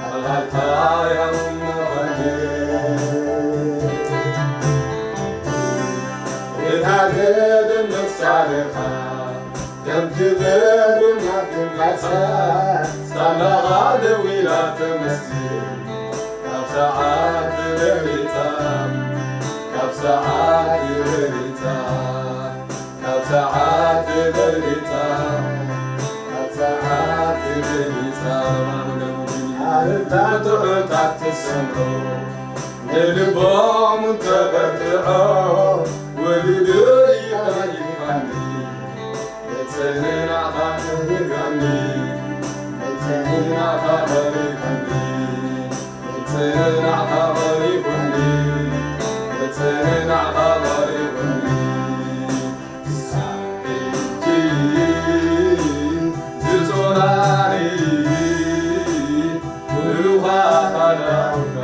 ኣልሃልካ ያውም መቐድር። ጌታ ዘደንቕ ጻድቕካ፣ ከምቲ በርናትን ቃልሳ፣ ሳላኻ ደዊላ ተመስግን። ካብ ሰዓት በሊጻ፣ ካብ ሰዓት በሊጻ፣ ካብ ሰዓት በሊጻ፣ ካብ ሰዓት በሊጻ፣ ኣርታ ትሑታት ትሰምዑ፣ ንልቦም እንተበርትዖ፣ ወልዱ ይኸይድካኒ፣ ንጽህናኻ ተሪጋኒ፣ ንጽህናኻ ተሪጋኒ፣ ንጽህናኻ ተሪጉኒ፣ ንጽህናኻ ተሪጉኒ። ክሳብ ሕጂ ዝጾራኒ ብሩኻት ኣዳውካ።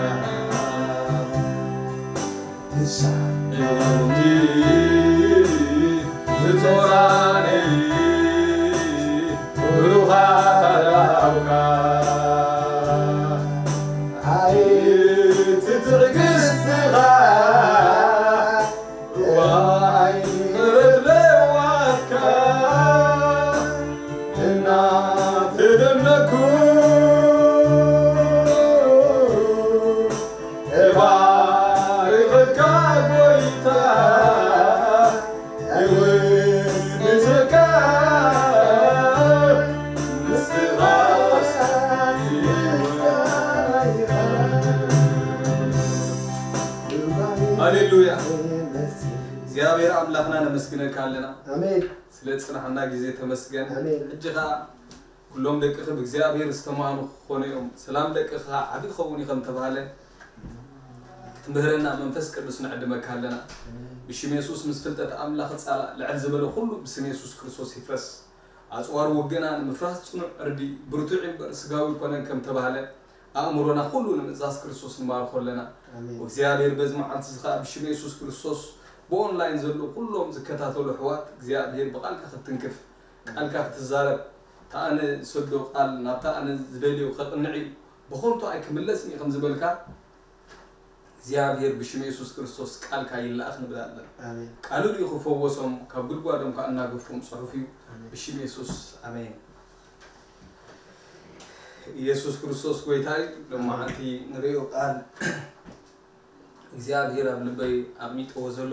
ክሳብ ሕጂ ዝጾራኒ ብሩኻት ኣዳውካ። ኣይ ትዕግስትኻ ዋይ ምሕረት ለዋትካ እናተደነኩ እባርኸካ ጎይታ እውድሰካ ንስኻ ሃሌሉያ። እግዚኣብሔር ኣምላኽና ነመስግነካ ኣለና። ኣሜን። ስለ ጽናሕና ግዜ ተመስገን። ኣሜን። ሕጂ ኸኣ ኩሎም ደቅኺ ብእግዚኣብሔር ዝተማህኑ ክኾኑ እዮም። ሰላም ደቅኺ ኸኣ ዓቢ ክኸውን እዩ ከም ተባህለ ክትምህረና መንፈስ ቅዱስ ንዕድመካ ኣለና። ብሽም የሱስ ምስ ፍልጠት ኣምላኽ ጻላእ ልዕል ዝበለ ኩሉ ብስም የሱስ ክርስቶስ ይፍረስ። ኣጽዋር ውግእና ንምፍራስ ጽኑዕ ዕርዲ ብርቱዕ እምበር ስጋዊ ኣይኮነን ከም ተባህለ ኣእምሮና ኩሉ ንምእዛዝ ክርስቶስ ንባርኾ ኣለና። ኣሜን። እግዚኣብሔር በዚ መዓልቲ እዚ ኸኣ ብሽም የሱስ ክርስቶስ ብኦንላይን ዘለዉ ኩሎም ዝከታተሉ ኣሕዋት እግዚኣብሔር ብቓልካ ክትትንክፍ ቃልካ ክትዛረብ፣ እታ ኣነ ዝሰዶ ቃል ናብታ ኣነ ዝደልዮ ከቕንዕ እዩ፣ ብኸንቱ ኣይክምለስን እዩ ከም ዝበልካ እግዚኣብሔር ብሽም የሱስ ክርስቶስ ቃልካ ይለኣኽ ንብል ኣለና። ኣሜን። ቃሉ ድዩ ክፈወሶም ካብ ጉድጓዶም ከኣ እናገፍዎም ጽሑፍ እዩ። ኣሜን። ብሽም የሱስ ኣሜን። ኢየሱስ ክርስቶስ ጎይታ እዩ። ሎማዓንቲ ንርእዮ ቃል እግዚኣብሔር ኣብ ልበይ ኣቕሚጥዎ ዘሎ፣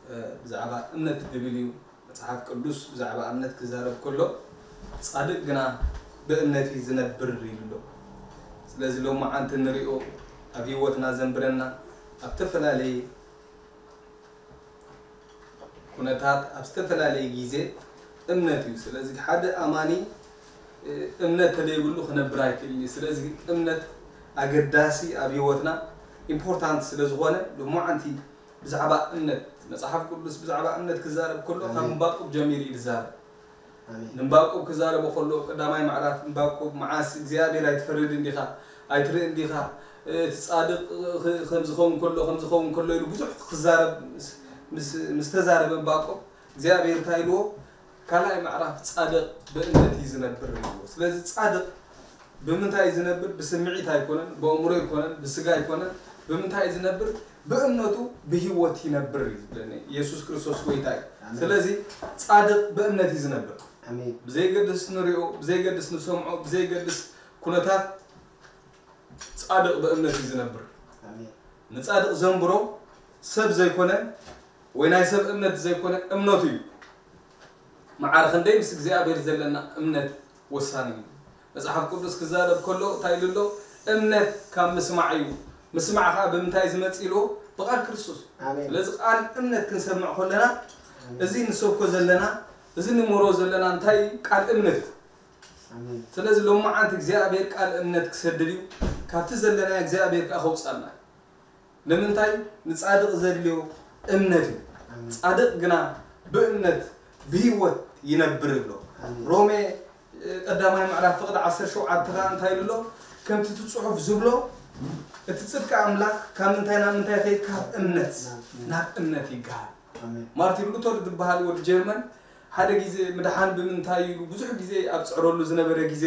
እ፣ ብዛዕባ እምነት ዝብል እዩ። መጽሓፍ ቅዱስ ብዛዕባ እምነት ክዛረብ ከሎ፣ "ጻድቕ ግና ብእምነት እዩ ዝነብር" ኢሉ ኣሎ። ስለዚ ሎማዓንቲ ንርእዮ ኣብ ህይወትና ዘንብረና ኣብ ዝተፈላለየ ኩነታት ኣብ ዝተፈላለየ ግዜ እምነት እዩ። ስለዚ ሓደ ኣማኒ፣ እ፣ እምነት ተደይብሉ ክነብር ኣይክእልን እዩ። ስለዚ እምነት ኣገዳሲ ኣብ ህይወትና ኢምፖርታንት ስለ ዝኾነ፣ ሎማዓንቲ ብዛዕባ እምነት፣ መጽሓፍ ቅዱስ ብዛዕባ እምነት ክዛረብ ከሎ ካብ ኣሜን። ዕንባቆም ጀሚሩ እዩ ዝዛረብ። ኣሜን። ንዕንባቆም ክዛረቦ ከሎ፣ ቀዳማይ ምዕራፍ ዕንባቆም፣ መዓስ እግዚኣብሔር ኣይትፈርድን ዲኻ? ኣይትርእን ዲኻ? እቲ ጻድቕ ኸ-፣ ከም ዝኸውን ከሎ፣ ከም ዝኸውን ከሎ ኢሉ ብዙሕ ክዛረብ ምስ፣ ምስ፣ ምስ ተዛረበ ዕንባቆም፣ እግዚኣብሔር እንታይ ኢልዎ? ካልኣይ ምዕራፍ ጻድቕ ብእምነት እዩ ዝነብር ኢልዎ። ስለዚ ጻድቕ ብምንታይ እዩ ዝነብር? ብስምዒት ኣይኮነን፣ ብኣእምሮ ኣይኮነን፣ ብስጋ ኣይኮነን። ብምንታይ እዩ ዝነብር? ብእምነቱ ብህይወት ይነብር እዩ ዝብለኒ። ኢየሱስ ክርስቶስ ጎይታ እዩ። ኣሜን። ስለዚ ጻድቕ ብእምነት እዩ ዝነብር። ኣሜን። ብዘይገድስ ንሪኦ፣ ብዘይገድስ ንሰምዖ፣ ብዘይገድስ ኩነታት ጻድቕ ብእምነት እዩ ዝነብር። ኣሜን። ንጻድቕ ዘንብሮ ሰብ ዘይኮነ ወይ ናይ ሰብ እምነት ዘይኮነ እምነቱ እዩ። መዓር ክንደይ ምስ እግዚኣብሔር ዘለና እምነት ወሳኒ እዩ። መጽሓፍ ቅዱስ ክዛረብ ከሎ እንታይ ኢሉ ኣሎ? "እምነት ካብ ምስማዕ እዩ፣ ምስማዕ ከኣ ብምንታይ እዩ ዝመጽእ?" ኢልዎ፣ ብቓል ክርስቶስ። ኣሜን። ስለዚ ቃል እምነት ክንሰምዕ ከለና ኣሜን። እዚ ንሰብኮ ዘለና፣ እዚ ንምህሮ ዘለና እንታይ እዩ? ቃል እምነት እዩ። ኣሜን። ስለዚ ሎማዓንቲ እግዚኣብሔር ቃል እምነት ክሰድድ እዩ፣ ካብቲ ዘለናዮ እግዚኣብሔር ከኣ ከውጻና እዩ። ንምንታይ? ንጻድቕ ዘድልዮ እምነት እዩ። ኣሜን። ጻድቕ ግና ብእምነት ብህይወት ይነብር ይብሎ። ኣሜን። ሮሜ፣ እ፣ ቀዳማይ ምዕራፍ ፍቕዲ ዓሰርተ ሸውዓተ ከኣ እንታይ ይብሎ? ከምቲ እቲ ጽሑፍ ዝብሎ፣ እቲ ጽድቂ ኣምላኽ ካብ ምንታይ ናብ ምንታይ ይኸይድ? ካብ እምነት ናብ እምነት ይገሃል። ኣሜን። ማርቲን ሉተር ዝበሃል ወዲ ጀርመን ሓደ ግዜ ምድሓን ብምንታይ ኢሉ ብዙሕ ግዜ ኣብ ዝጽዕረሉ ዝነበረ ግዜ፣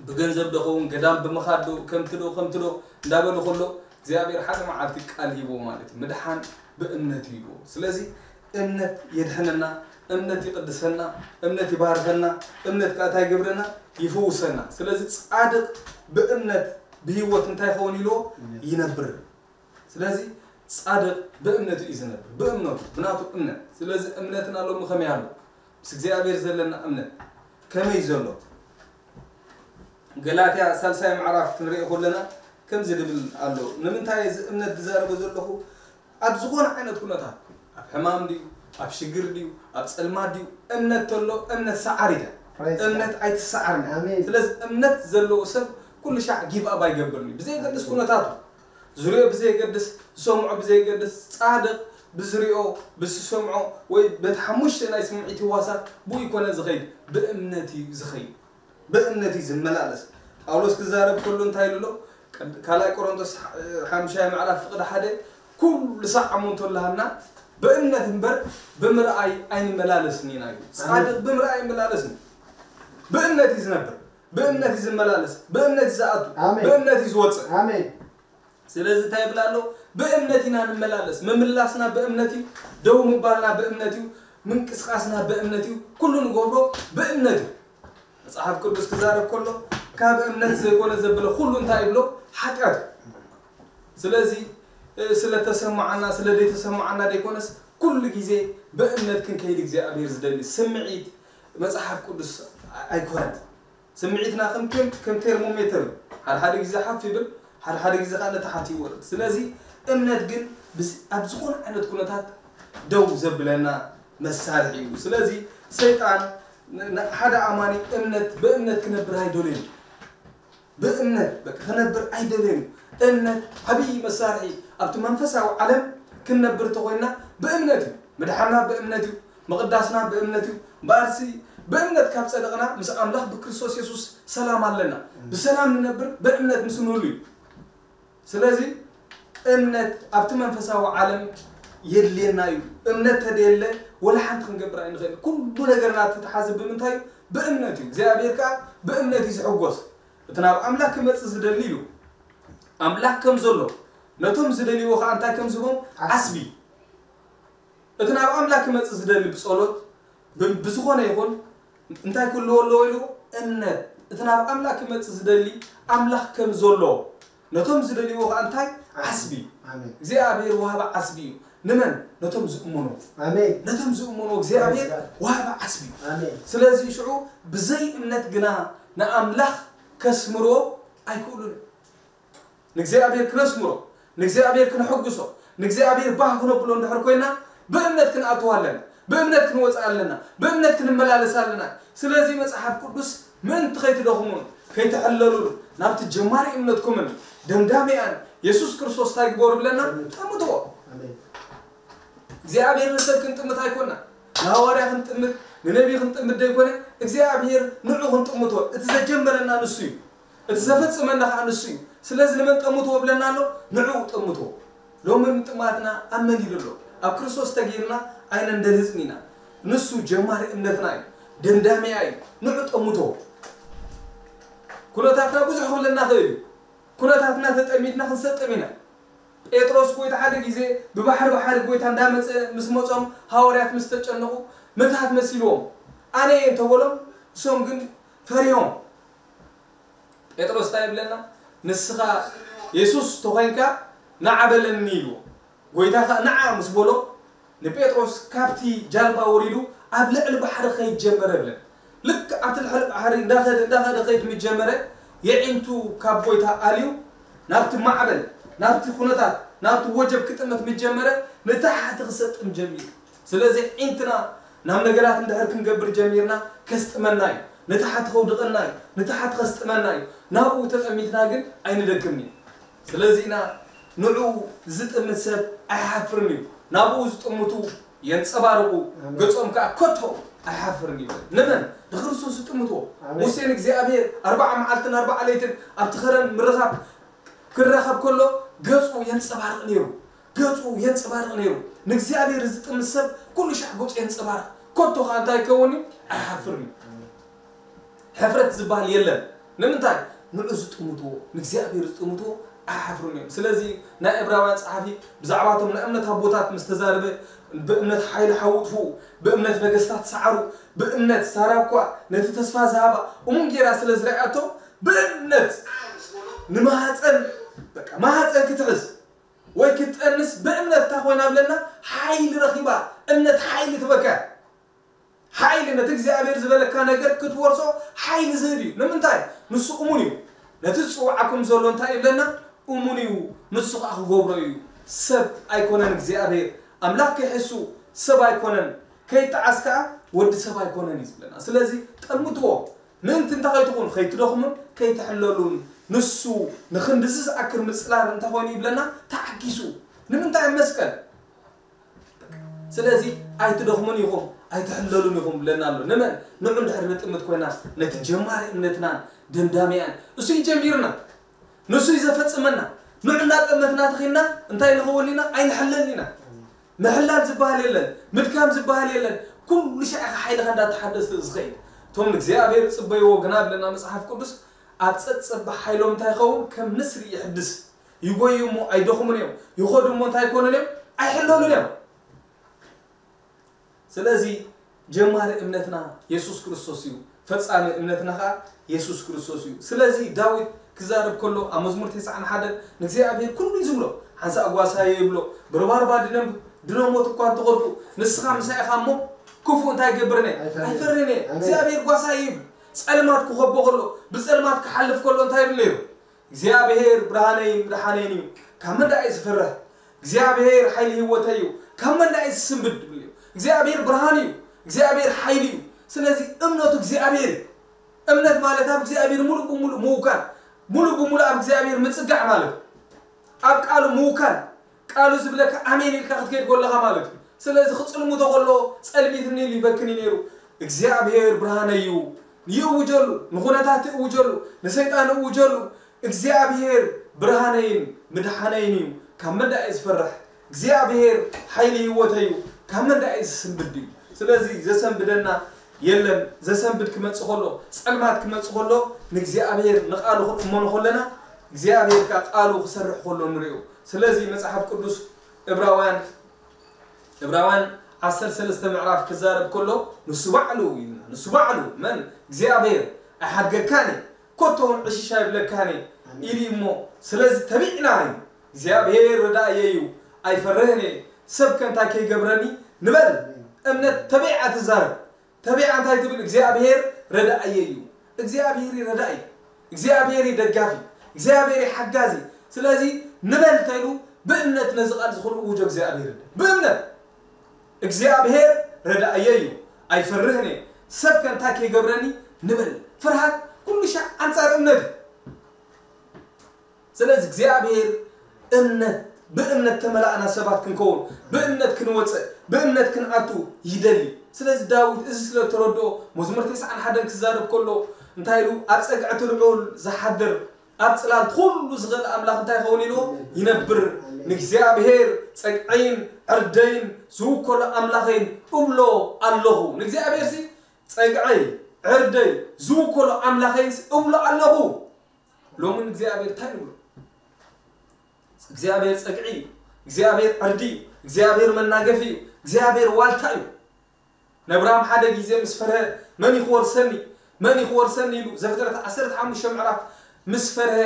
ብገንዘብ ዶ ኸውን፣ ገዳም ብምኻድ ዶ፣ ከምቲ ዶ ከምቲ ዶ እንዳበሉ ከሎ እግዚኣብሔር ሓደ መዓልቲ ቃል ሂቦ ማለት እዩ። ምድሓን ብእምነት እዩ ይብሎ። ስለዚ እምነት የድሕነና፣ እምነት ይቅድሰና፣ እምነት ይባርከና፣ እምነት ከኣ እንታይ ይገብረና? ይፍውሰና። ስለዚ ጻድቅ ብእምነት ብህይወት እንታይ ይኸውን ኢልዎ? ይነብር። ስለዚ ጻድቅ ብእምነቱ እዩ ዝነብር፣ ብእምነቱ፣ ብናቱ እምነት። ስለዚ እምነትና ሎሚ ከመይ ኣሎ? ምስ እግዚኣብሔር ዘለና እምነት ከመይ ዘሎ? ገላትያ ሳልሳይ ምዕራፍ ክንርኢ ከለና ከምዚ ዝብል ኣሎ። ንምንታይ እዚ እምነት ዝዛረቦ ዘለኹ? ኣብ ዝኾነ ዓይነት ኩነታት፣ ኣብ ሕማም ድዩ፣ ኣብ ሽግር ድዩ፣ ኣብ ጸልማት ድዩ፣ እምነት ተሎ፣ እምነት ሰዓሪት እያ። Praise God. እምነት ኣይትሰዓርን እያ። ኣሜን። ስለዚ እምነት ዘለዎ ሰብ ኩሉ ሻዕ ጊቭ ኣፕ ኣይገብርን እዩ። ብዘየገድስ ኩነታቱ፣ ዝሪኦ ብዘየገድስ፣ ዝሰምዖ ብዘየገድስ፣ ጻድቕ ብዝሪኦ፣ ብዝሰምዖ ወይ በቲ ሓሙሽተ ናይ ስምዒት ህዋሳት ብኡ ይኮነ ዝኸይድ፣ ብእምነት እዩ ዝኸይድ። ብእምነት እዩ ዝመላለስ። ጳውሎስ ክዛረብ ከሎ እንታይ ኢሉ ኣሎ? ቀድ-፣ ካልኣይ ቆሮንቶስ ሓ-፣ ሓሙሻይ ምዕራፍ ፍቕዲ ሓደ፣ "ኩሉ ሳዕ እሞ እንተለሃና ብእምነት እምበር ብምርኣይ ኣይንመላለስን ኢና" እዩ። ጻድቕ ብምርኣይ ኣይመላለስን። ብእምነት እዩ ዝነብር፣ ብእምነት እዩ ዝመላለስ፣ ብእምነት እዩ ዝኣቱ፣ ኣሜን። ብእምነት እዩ ዝወጽእ። ኣሜን። ስለዚ እንታይ ይብል ኣሎ? ብእምነት ኢና ንመላለስ። ምምላስና ብእምነት እዩ፣ ደው ምባልና ብእምነት እዩ፣ ምንቅስቃስና ብእምነት እዩ፣ ኩሉ ንገብሮ ብእምነት እዩ። መጽሓፍ ቅዱስ ክዛረብ ከሎ ካብ እምነት ዘይኮነ ዘብለ ኩሉ እንታይ ይብሎ? ሓጢኣት እዩ። ስለዚ እ፣ ስለተሰማዓና፣ ስለ ዘይተሰማዓና ዘይኮነስ ኩሉ ግዜ ብእምነት ክንከይድ እግዚኣብሔር ዝደሊ። ስምዒት መጽሓፍ ቅዱስ ኣይኮነን። ስምዒትና ከም፣ ከም፣ ከም ቴርሞሜተር እዩ። ሓደ ሓደ ግዜ ሓፍ ይብል፣ ሓደ ሓደ ግዜ ከዓ ንታሕቲ ይወርድ። ስለዚ እምነት ግን ብዝ-፣ ኣብ ዝኾነ ዓይነት ኩነታት ደው ዘብለና መሳርሒ እዩ። ስለዚ ሰይጣን ን-፣ ን-፣ ሓደ ኣማኒ እምነት፣ ብእምነት ክነብር ኣይደልዮን እዩ። ብእምነት በቃ ክነብር ኣይደልዮን እዩ። እምነት ዓብዪ መሳርሒ ኣብቲ መንፈሳዊ ዓለም ክንነብር እንተኾይንና ብእምነት እዩ። ምድሓና ብእምነት እዩ። ምቕዳስና ብእምነት እዩ። እምበኣርሲ ብእምነት ካብ ጸደቕና ምስ ኣምላኽ ብክርስቶስ የሱስ ሰላም ኣለና። ብሰላም ንነብር ብእምነት ምስ ንህሉ እዩ። ስለዚ እምነት ኣብቲ መንፈሳዊ ዓለም የድልየና እዩ። እምነት ተደየለ ወላ ሓንቲ ክንገብር ኣይንኽእል። ኩሉ ነገርና እተተሓዘ ብምንታይ እዩ? ብእምነት እዩ። እግዚኣብሔር ከኣ ብእምነት እዩ ዝሕጎስ። እቲ ናብ ኣምላኽ ክመጽእ ዝደሊ ኢሉ ኣምላኽ ከም ዘሎ ነቶም ዝደልይዎ ከኣ እንታይ ከም ዝህቦም ዓስቢ። ዓስቢ። እቲ ናብ ኣምላኽ ክመጽእ ዝደሊ ብጸሎት ብ-፣ ብዝኾነ ይኹን እንታይ ክህልዎ ኣለዎ ኢሉ? እምነት። እቲ ናብ ኣምላኽ ክመጽእ ዝደሊ ኣምላኽ ከም ዘሎ ነቶም ዝደልይዎ ከኣ እንታይ? ዓስቢ። ኣሜን። እግዚኣብሔር ወሃቢ ዓስቢ እዩ። ንመን? ነቶም ዝእምኑ። ኣሜን። ነቶም ዝእምኑ እግዚኣብሔር Praise God. ወሃቢ ዓስቢ እዩ። ኣሜን። ስለዚ ሽዑ ብዘይ እምነት ግና ንኣምላኽ ከስምርዎ ኣይክእሉን እዮም። ንእግዚኣብሔር ክነስምሮ፣ ንእግዚኣብሔር ክነሐጉሶ፣ ንእግዚኣብሔር ባህ ክነብሎ እንድሕር ኮይና ብእምነት ክንኣትዎ ኣለና፣ ብእምነት ክንወፅእ ኣለና፣ ብእምነት ክንመላለስ ኣለና። ስለዚ መጽሓፍ ቅዱስ ምእንቲ ከይትደኽሙን ከይትሕለሉን ናብቲ ጀማሪ እምነትኩምን ደምዳሚኣን የሱስ ክርስቶስ እንታይ ግበሩ ብለና? ጠምትዎ። ኣሜን። እግዚኣብሔር ንሰብ ክንጥምት ኣይኮና፣ ንሃዋርያ ክንጥምት፣ ንነቢ ክንጥምት ዘይኮነ እግዚኣብሔር ንዑ ክንጥምቶ። እቲ ዘጀመረና ንሱ እዩ፣ እቲ ዘፈጽመና ከዓ ንሱ እዩ። ስለዚ ንመን ጠምትዎ ብለና ኣሎ? ንዑ ጠምትዎ። ሎሚ ምጥማትና ኣብ መን ኢሉ ኣሎ? ኣብ ክርስቶስ ተገይርና ኣይነንደልህፅን ኢና። ንሱ ጀማሪ እምነትና እዩ፣ ደምዳሚኣ እዩ። ንዑ ጠምትዎ። ኩነታትና ብዙሕ ክብለና ክእል እዩ። ኩነታትና ተጠሚትና ክንሰጥም ኢና። ጴጥሮስ ጎይታ ሓደ ግዜ ብባሕሪ ባሕሪ ጎይታ እንዳመጸ ምስ መጾም ሃዋርያት ምስ ተጨነቑ ምትሃት መሲልዎም ኣነ እየ እንተበሎም እሶም ግን ፈሪሆም። ጴጥሮስ እንታይ ይብለና? ንስኻ የሱስ ተኾይንካ ንዓ በለኒ ኢልዎ። ጎይታ ኸኣ ንዓ ምስ በሎ ንጴጥሮስ ካብቲ ጃልባ ወሪዱ ኣብ ልዕሊ ባሕሪ ኸይድ ጀመረ ብለን። ልክ ኣብቲ ልዕሊ ባሕሪ እንዳኸደ እንዳኸደ ኸይድ ምስ ጀመረ የዒንቱ ካብ ጎይታ ኣልዩ ናብቲ ማዕበል ናብቲ ኩነታት ናብቲ ወጀብ ክጥምት ምስ ጀመረ ንታሕቲ ክሰጥም ጀሚሩ። ስለዚ ዒንትና ናብ ነገራት እንድሕር ክንገብር ጀሚርና ከስጥመና እዩ፣ ንታሕቲ ከውድቐና እዩ፣ ንታሕቲ ከስጥመና እዩ። ናብኡ ተጠሚትና ግን ኣይንደክምን እዩ። ስለዚ ኢና ንዑ ዝጥምት ሰብ ኣይሓፍርን እዩ። ናብኡ ዝጥምቱ የንጸባርቑ፣ ኣሜን። ገጾም ከኣ ከቶ ኣይሓፍርን እዩ። ንመን? ንክርስቶስ ዝጥምትዎ። ኣሜን። ሙሴ ንእግዚኣብሔር ኣርባዓ መዓልትን ኣርባዓ ለይትን ኣብቲ ኸረን ምርኻብ ክራኸብ ከሎ ገጹ የንጸባርቕ ነይሩ። ገጹ የንጸባርቕ ነይሩ። ንእግዚኣብሔር ዝጥምት ሰብ ኩሉ ሻዕ ገጹ የንጸባርቕ። ከቶ ኸኣ እንታይ ይከውን እዩ? ኣይሓፍርን እዩ። ሕፍረት ዝበሃል የለን። ንምንታይ? ንዑ ዝጥምትዎ፣ ንእግዚኣብሔር ዝጥምትዎ ኣይሓፍሩን እዮም። ስለዚ ናይ ዕብራውያን ጸሓፊ ብዛዕባቶም ናይ እምነት ኣቦታት ምስ ተዛረበ፣ "ብእምነት ሓይሊ ሓዊ ጥፍኡ፣ ብእምነት ነገስታት ሰዓሩ፣ ብእምነት ሳራ እኳ ነቲ ተስፋ ዝሃባ እሙን ጌራ ስለ ዝረኣያቶ፣ ብእምነት ንማህፀን፣ በቃ ማህፀን ክትሕዝ ወይ ክትጠንስ ብእምነት እታ ኮይና ብለና ሓይሊ ረኺባ፣ እምነት ሓይሊ ትበካ። ሓይሊ ነቲ እግዚኣብሔር ዝበለካ ነገር ክትወርሶ ሓይሊ ዝህብ እዩ። ንምንታይ? ንሱ እሙን እዩ። ነቲ ዝጽውዓኩም ዘሎ እንታይ ይብለና? እሙን እዩ፣ ንሱ ኸኣ ክገብሮ እዩ። ሰብ ኣይኮነን እግዚኣብሔር፣ ኣምላኽ ከይሕሱ ሰብ ኣይኮነን፣ ከይጠዓስ ከኣ ወዲ ሰብ ኣይኮነን እዩ ዝብለና። ስለዚ ጠምትዎ። ምእንቲ እንታይ ከይትኹን፣ ከይትደኽሙን ከይትሕለሉን። ንሱ ንኽንድዚ ዝኣክል ምጽላል እንታይ ኮይኑ ይብለና? ተዓጊሱ። ንምንታይ? መስቀል። ስለዚ ኣይትደኽሙን ኢኹም፣ ኣይትሕለሉን ኢኹም ብለና ኣሎ። ንመን? ንዑ እንድሕር ንጥምት ኮይና ነቲ ጀማሪ እምነትናን ደምዳሚኣን እሱ ይጀሚርና፣ ንሱ እዩ ዘፈጽመና። ንዑ እናጠመትና ተኺንና እንታይ ንኸውን ኢና? ኣይንሕለልን ኢና። ምሕላል ዝበሃል የለን፣ ምድካም ዝበሃል የለን። ኩሉ ሻዕ ኢኻ ሓይልኻ እንዳተሓደስ ዝኸይድ። እቶም ንእግዚኣብሔር ጽበይዎ ግና ብለና መጽሓፍ ቅዱስ ኣብ ጸጸባ ሓይሎም እንታይ ይኸውን? ከም ንስሪ ይሕድስ። ይጎዩ እሞ ኣይደኽሙን እዮም፣ ይኸዱ እሞ እንታይ ኣይኮኑን እዮም? ኣይሕለሉን እዮም። ስለዚ ጀማሪ እምነትና የሱስ ክርስቶስ እዩ፣ ፈጻሚ እምነትና ኸዓ የሱስ ክርስቶስ እዩ። ስለዚ ዳዊት ክዛረብ ከሎ ኣብ መዝሙር ተስዓን ሓደን ንእግዚኣብሔር ኩሉ እዩ ዝብሎ። ሓንሳእ ጓሳየ ይብሎ፣ ብርባርባ ድነም-፣ ድነሞት እኳ እንተኸድኩ ንስኻ ምሳይ ኢኻ እሞ ክፉእ እንታይ ይገብርን እየ? ኣይፈርህን። ኣይፈርህን እየ። ኣሜን። እግዚኣብሔር ጓሳየ ይብል። ጸልማት ክኸቦ ከሎ፣ ብጸልማት ክሓልፍ ከሎ እንታይ ይብል ነይሩ? እግዚኣብሔር ብርሃነይን ምድሓነይን እዩ፣ ካብ መን ደኣ እየ ዝፈርህ? እግዚኣብሔር ሓይሊ ህይወተይ እዩ፣ ካብ መን ደኣ እየ ዝስንብድ? ይብል እዩ። እግዚኣብሔር ብርሃን እዩ፣ እግዚኣብሔር ሓይሊ እዩ። ስለዚ እምነቱ እግዚኣብሔር እዩ። እምነት ማለት ኣብ እግዚኣብሔር ሙሉእ ብሙሉእ ምውካል፣ ሙሉእ ብሙሉእ ኣብ እግዚኣብሔር ምጽጋዕ ማለት እዩ። ኣብ ቃሉ ምውካል፣ ቃሉ ዝብለካ ኣሜን ኢልካ ክትከይድ ከለኻ ማለት እዩ። ስለዚ ክጽልምቶ ከሎ ጸልሚትኒ ኢሉ ይበክን እዩ ነይሩ። እግዚኣብሔር ብርሃነይ እዩ፣ ይእውጀሉ፣ ንኹነታት ይእውጀሉ፣ ንሰይጣን ይእውጀሉ። እግዚኣብሔር ብርሃነይን ምድሓነይን እዩ፣ ካብ መን ደኣ እየ ዝፈርሕ? እግዚኣብሔር ሓይሊ ህይወተይ እዩ፣ ካብ መን ደኣ እየ ዝስንብድ? እዩ። ስለዚ ዘሰንብደና የለን። ዘሰንብድ ክመጽእ ከሎ፣ ጸልማት ክመጽእ ከሎ፣ ንእግዚኣብሔር ንቃሉ ክንእመኖ ከለና፣ እግዚኣብሔር ከኣ ቃሉ ክሰርሕ ከሎ ንሪኦ። ስለዚ መጽሓፍ ቅዱስ ዕብራውያን፣ ዕብራውያን ዓሰርተ ሰለስተ ምዕራፍ ክዛረብ ከሎ፣ ንሱ ባዕሉ ኢልና፣ ንሱ ባዕሉ መን? እግዚኣብሔር ኣይሓድገካን እየ፣ ኮቶ እውን ዕሽሽ ኣይብለካን እየ ኣሜን። ኢሉ እሞ፣ ስለዚ ተቢዕና እዩ። እግዚኣብሔር ረዳእየ እዩ፣ ኣይፈርህን እየ፣ ሰብ ከ እንታይ ከይገብረኒ ንበል። ኣሜን። እምነት ተቢዓ ትዛረብ። ተቢዓ እንታይ ትብል? እግዚኣብሔር ረዳእየ እዩ። እግዚኣብሔር እዩ ረዳኢ፣ እግዚኣብሔር እዩ ደጋፊ፣ እግዚኣብሔር እዩ ሓጋዚ። ስለዚ ንበል እንተኢሉ ብእምነት ነዚ ቃል እዚ ክንእውጆ እግዚኣብሔር ይርዳእ። ብእምነት እግዚኣብሔር ረዳእየ እዩ፣ ኣይፈርህን እየ፣ ሰብ ከ እንታይ ከይገብረኒ ንበል። ፍርሃት ኩሉ ሻዕ ኣንጻር እምነት እዩ። ስለዚ እግዚኣብሔር እምነት፣ ብእምነት ተመላእና ሰባት ክንከውን፣ ብእምነት ክንወፅእ፣ ብእምነት ክንኣቱ ይደሊ። ስለዚ ዳዊት እዚ ስለ እተረድኦ መዝሙር ተስዓን ሓደን ክዛረብ ከሎ እንታይ ኢሉ? ኣብ ጸግዒ እቲ ልዑል ዝሓድር፣ ኣብ ጽላል ኩሉ ዝኽእል ኣምላኽ እንታይ ይኸውን ኢልዎ? ይነብር። ንእግዚኣብሔር ጸግዐይን ዕርደይን ዝውከሎ ኣምላኸይን እብሎ ኣለኹ። ንእግዚኣብሔርሲ ጸግዐይ ዕርደይ ዝውከሎ ኣምላኸይንስ እብሎ ኣለኹ። ሎሚ ንእግዚኣብሔር እንታይ ንብሎ? እግዚኣብሔር ጸግዒ እዩ፣ እግዚኣብሔር ዕርዲ እዩ፣ እግዚኣብሔር መናገፊ እዩ፣ እግዚኣብሔር ዋልታ እዩ። ነብራም ሓደ ግዜ ምስ ፈርሀ፣ "መን እዩ ክወርሰኒ? መን እዩ ክወርሰኒ?" ኢሉ ዘፍጥረት ዓሰርተ ሓሙሽተ ምዕራፍ ምስ ፈርሀ፣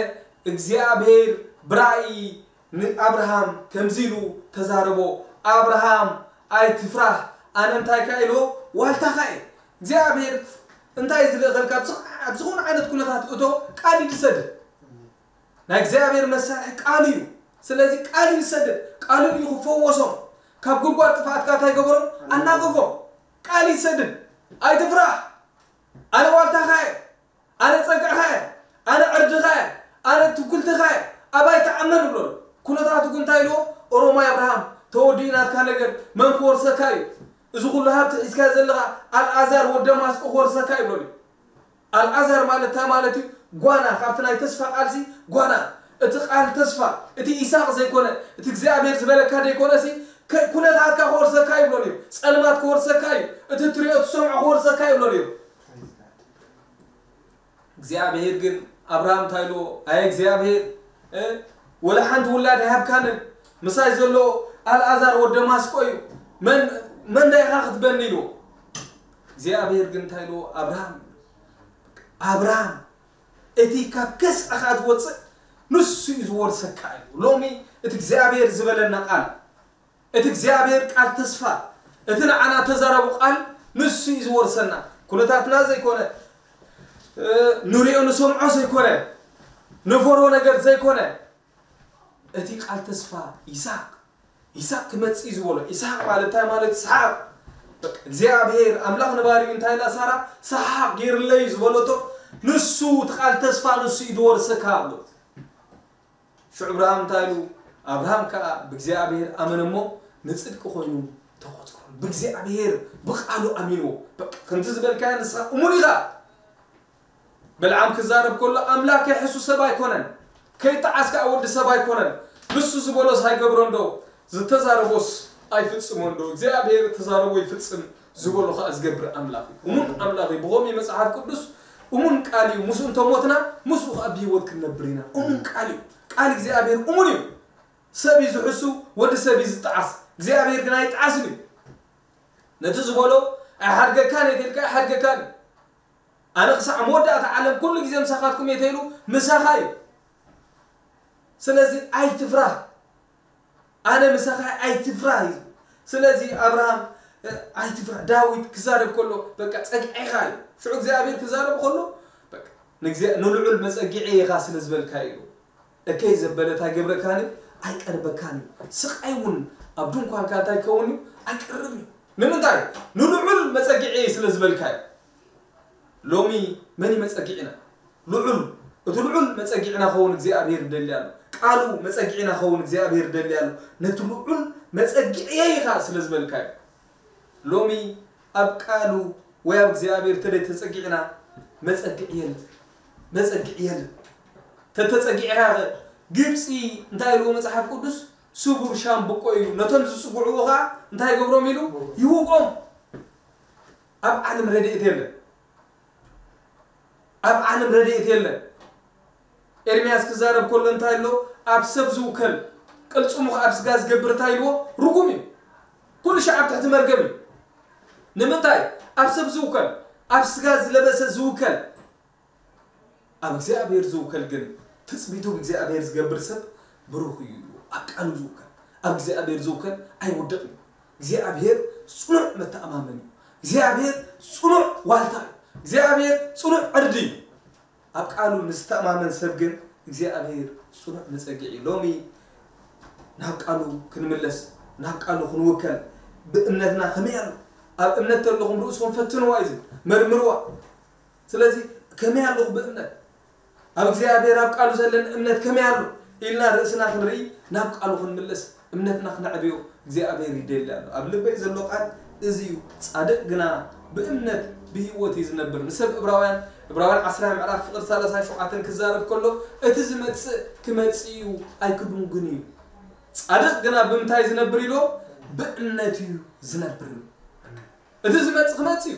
እግዚኣብሔር ብራእይ ንኣብርሃም ከምዚ ኢሉ ተዛረቦ፣ "ኣብርሃም ኣይትፍራህ፣ ኣነ እንታይ ከ?" ኢልዎ፣ "ዋልታኻ እየ።" እግዚኣብሔር እንታይ ዝልእኸልካ? ኣብ ዝኾ-፣ ኣብ ዝኾነ ዓይነት ኩነታት እቶ፣ ቃል እዩ ዝሰድድ። ናይ እግዚኣብሔር መሳርሒ ቃሉ እዩ። ስለዚ ቃል እዩ ዝሰድድ፣ ቃሉ እዩ ክፈወሶም። ካብ ጉድጓድ ጥፍኣትካ እንታይ ገበሮም? ኣናገፎም። ቃል እዩ ዝሰድድ። "ኣይትፍራህ፣ ኣነ ዋልታኻ እየ፣ ኣነ ጸግዕኻ እየ፣ ኣነ ዕርድኻ እየ፣ ኣነ ትውክልትኻ እየ፣ ኣባይ ተኣመን" ይብሎ። ኩነታቱ ግን እንታይ ኢልዎ? "ኦሮማይ ኣብርሃም፣ ተወዲኡ ናትካ ነገር፣ መን ክወርሰካ እዩ? እዚ ኩሉ ሃብቲ ሒዝካ ዘለኻ ኣልኣዛር ወዲ ደማስቆ ክወርሰካ" ይብሎ። ኣልኣዛር ማለት እንታይ ማለት እዩ? ጓና፣ ካብቲ ናይ ተስፋ ቃልሲ ጓና። እቲ ቃል ተስፋ፣ እቲ ይስሐቅ ዘይኮነ፣ እቲ እግዚኣብሔር ዝበለካ ዘይኮነሲ፣ ከ-፣ ኩነታትካ ክወርሰካ ይብሎ ነይሩ። ጸልማት ክወርሰካ እዩ። እቲ ትሪኦ ትሰምዖ ክወርሰካ ይብሎ ነይሩ። እግዚኣብሔር ግን ኣብርሃም እንታይ ኢልዎ? ኣየ እግዚኣብሔር፣ እ፣ ወላ ሓንቲ ውላድ ኣይሃብካንን፣ ምሳይ ዘሎ ኣልኣዛር ወዲ ደማስቆ እዩ፣ መን፣ መን ዳይኻ ክትበኒ ኢልዎ። እግዚኣብሔር ግን እንታይ ኢልዎ? ኣብርሃም፣ ኣብርሃም፣ እቲ ካብ ከስዕኻ ዝወፅእ ንሱ እዩ ዝወርሰካ እዩ። ሎሚ እቲ እግዚኣብሔር ዝበለና ቃል፣ እቲ እግዚኣብሔር ቃል ተስፋ፣ እቲ ንዓና ተዛረቡ ቃል ንሱ እዩ ዝወርሰና። ኩነታትና ዘይኮነ፣ እ፣ ንሪኦ ንሰምዖ ዘይኮነ፣ ንፈሮ ነገር ዘይኮነ፣ እቲ ቃል ተስፋ ይስሐቅ፣ ይስሐቅ ክመጽእ እዩ ዝበሎ። ይስሐቅ ማለት እንታይ ማለት? ሰሓቅ። በቃ እግዚኣብሔር ኣምላኽ ንባሪኡ እንታይ ኢላ ሳራ? ሰሓቅ ገይርለይ ዝበለቶ ንሱ፣ እቲ ቃል ተስፋ ንሱ እዩ ዝወርሰካ ብሎት። ሽዑ ኣብርሃም እንታይ ኢሉ? ኣብርሃም ከኣ ብእግዚኣብሔር ኣመነ እሞ ንጽድቂ ኮይኑ ተቖጸሩ። ብእግዚኣብሔር ብቃሉ ኣሚንዎ። በቃ ከምቲ ዝበልካዮ ንስኻ እሙን ኢኻ። በልዓም ክዛረብ ከሎ ኣምላክ ከይሕሱ ሰብ ኣይኮነን፣ ከይጠዓስ ከኣ ወዲ ሰብ ኣይኮነን። ንሱ ዝበሎስ ኣይገብሮን ዶ? ዝተዛረቦስ ኣይፍጽሞን ዶ? እግዚኣብሔር ተዛረቦ ይፍጽም፣ ዝበሎ ከኣ ዝገብር ኣምላኽ እዩ። እሙን ኣምላኽ እዩ። ብኸምኡ መጽሓፍ ቅዱስ እሙን ቃል እዩ። ምስኡ እንተሞትና ምስኡ ከኣ ብህይወት ክንነብር ኢና። እሙን ቃል እዩ። ቃል እግዚኣብሔር እሙን እዩ። ሰብ እዩ ዝሕሱ፣ ወዲ ሰብ እዩ ዝጠዓስ፣ እግዚኣብሔር ግን ኣይጠዓስን እዩ። ነቲ ዝበሎ ኣይሓድገካን እየ ተልካ ኣይሓድገካን እዩ። ኣነ ክሳዕ መወዳእታ ዓለም ኩሉ ግዜ ምሳኻትኩም እየ ተይሉ ምሳኻ እዩ። ስለዚ ኣይትፍራህ፣ ኣነ ምሳኻ ኣይትፍራህ እዩ። ስለዚ ኣብርሃም፣ እ፣ ኣይትፍራህ። ዳዊት ክዛረብ ከሎ በቃ ጸግዒኻ እዩ። ሽዑ እግዚኣብሔር ክዛረብ ከሎ በቃ ንእግዚኣ-፣ ንልዑል መጸግዒ ኢኻ ስለ ዝበልካ እዩ። እከይ ዘበለ እንታይ ገብረካን እዩ? ኣይቀርበካን እዩ። ስቃይ እውን ኣብ ድንኳንካ እንታይ ይከውን እዩ? ኣይቀርብን እዩ። ንምንታይ? ንልዑል መጸግዒ ስለ ዝበልካ እዩ። ሎሚ መን እዩ መጸግዒና? ልዑል፣ እቲ ልዑል መጸግዒና ኸውን እግዚኣብሔር ይደሊ ኣሎ። ቃሉ መጸግዒና ኸውን እግዚኣብሔር ይደሊ ኣሎ። ነቲ ልዑል መጸግዒየይ ኢኻ ስለ ዝበልካ እዩ። ሎሚ ኣብ ቃሉ ወይ ኣብ እግዚኣብሔር ተደይ ተጸጊዕና መጸግዒ የለን። መጸግዒ የለን። ተተጸጊዕካ ግብጺ እንታይ ኢልዎ መጽሓፍ ቅዱስ? ስቡር ሻምብቆ እዩ። ነቶም ዝጽግዕዎ ኸዓ እንታይ ይገብሮም ኢሉ? ይውቆም። ኣብ ዓለም ረድኤት የለን። ኣብ ዓለም ረድኤት የለን። ኤርምያስ ክዛረብ ከሎ እንታይ ኣሎ? ኣብ ሰብ ዝውከል ቅልጽሙ ኸዓ ኣብ ስጋ ዝገብር እንታይ ኢልዎ? ርጉም እዩ። ኩሉ ሻዕ ኣብ ትሕቲ መርገም እዩ። ንምንታይ? ኣብ ሰብ ዝውከል፣ ኣብ ስጋ ዝለበሰ ዝውከል፣ ኣብ እግዚኣብሔር ዝውከል ግን ትጽቢቱ ብእግዚኣብሔር ዝገብር ሰብ ብሩኽ እዩ። ኣብ ቃሉ ዝውከል፣ ኣብ እግዚኣብሔር ዝውከል ኣይውድቕን እዩ። እግዚኣብሔር ጽኑዕ መተኣማመኒ እዩ። እግዚኣብሔር ጽኑዕ ዋልታ እዩ። እግዚኣብሔር ጽኑዕ ዕርዲ እዩ። ኣብ ቃሉ ንዝተኣማመን ሰብ ግን እግዚኣብሔር ጽኑዕ መጸግዒ እዩ። ሎሚ ናብ ቃሉ ክንምለስ፣ ናብ ቃሉ ክንውከል፣ ብእምነትና ከመይ ኣሎ? ኣብ እምነት ተለኹም ርእስኹም ፈትንዋ እዩ ዝብል፣ መርምርዋ። ስለዚ ከመይ ኣለኹ ብእምነት? ኣብ እግዚኣብሔር ኣብ ቃሉ ዘለኒ እምነት ከመይ ኣሎ? ኢልና ርእስና ክንርኢ ናብ ቃሉ ክንምለስ እምነትና ክነዕብዮ እግዚኣብሔር ይደሊ ኣሎ። ኣብ ልበይ ዘሎ ቃል እዚ እዩ፣ ጻድቕ ግና ብእምነት ብህይወት እዩ ዝነብር። ንሰብ ዕብራውያን፣ ዕብራውያን ዓስራ ምዕራፍ ፍቕሪ ሰላሳ ሸውዓተን ክዛረብ ከሎ እቲ ዝመጽእ ክመጽእ እዩ ኣይክድንጉን እዩ። ጻድቕ ግና ብምንታይ ዝነብር ኢሎ? ብእምነት እዩ ዝነብር። እቲ ዝመጽእ ክመጽእ እዩ፣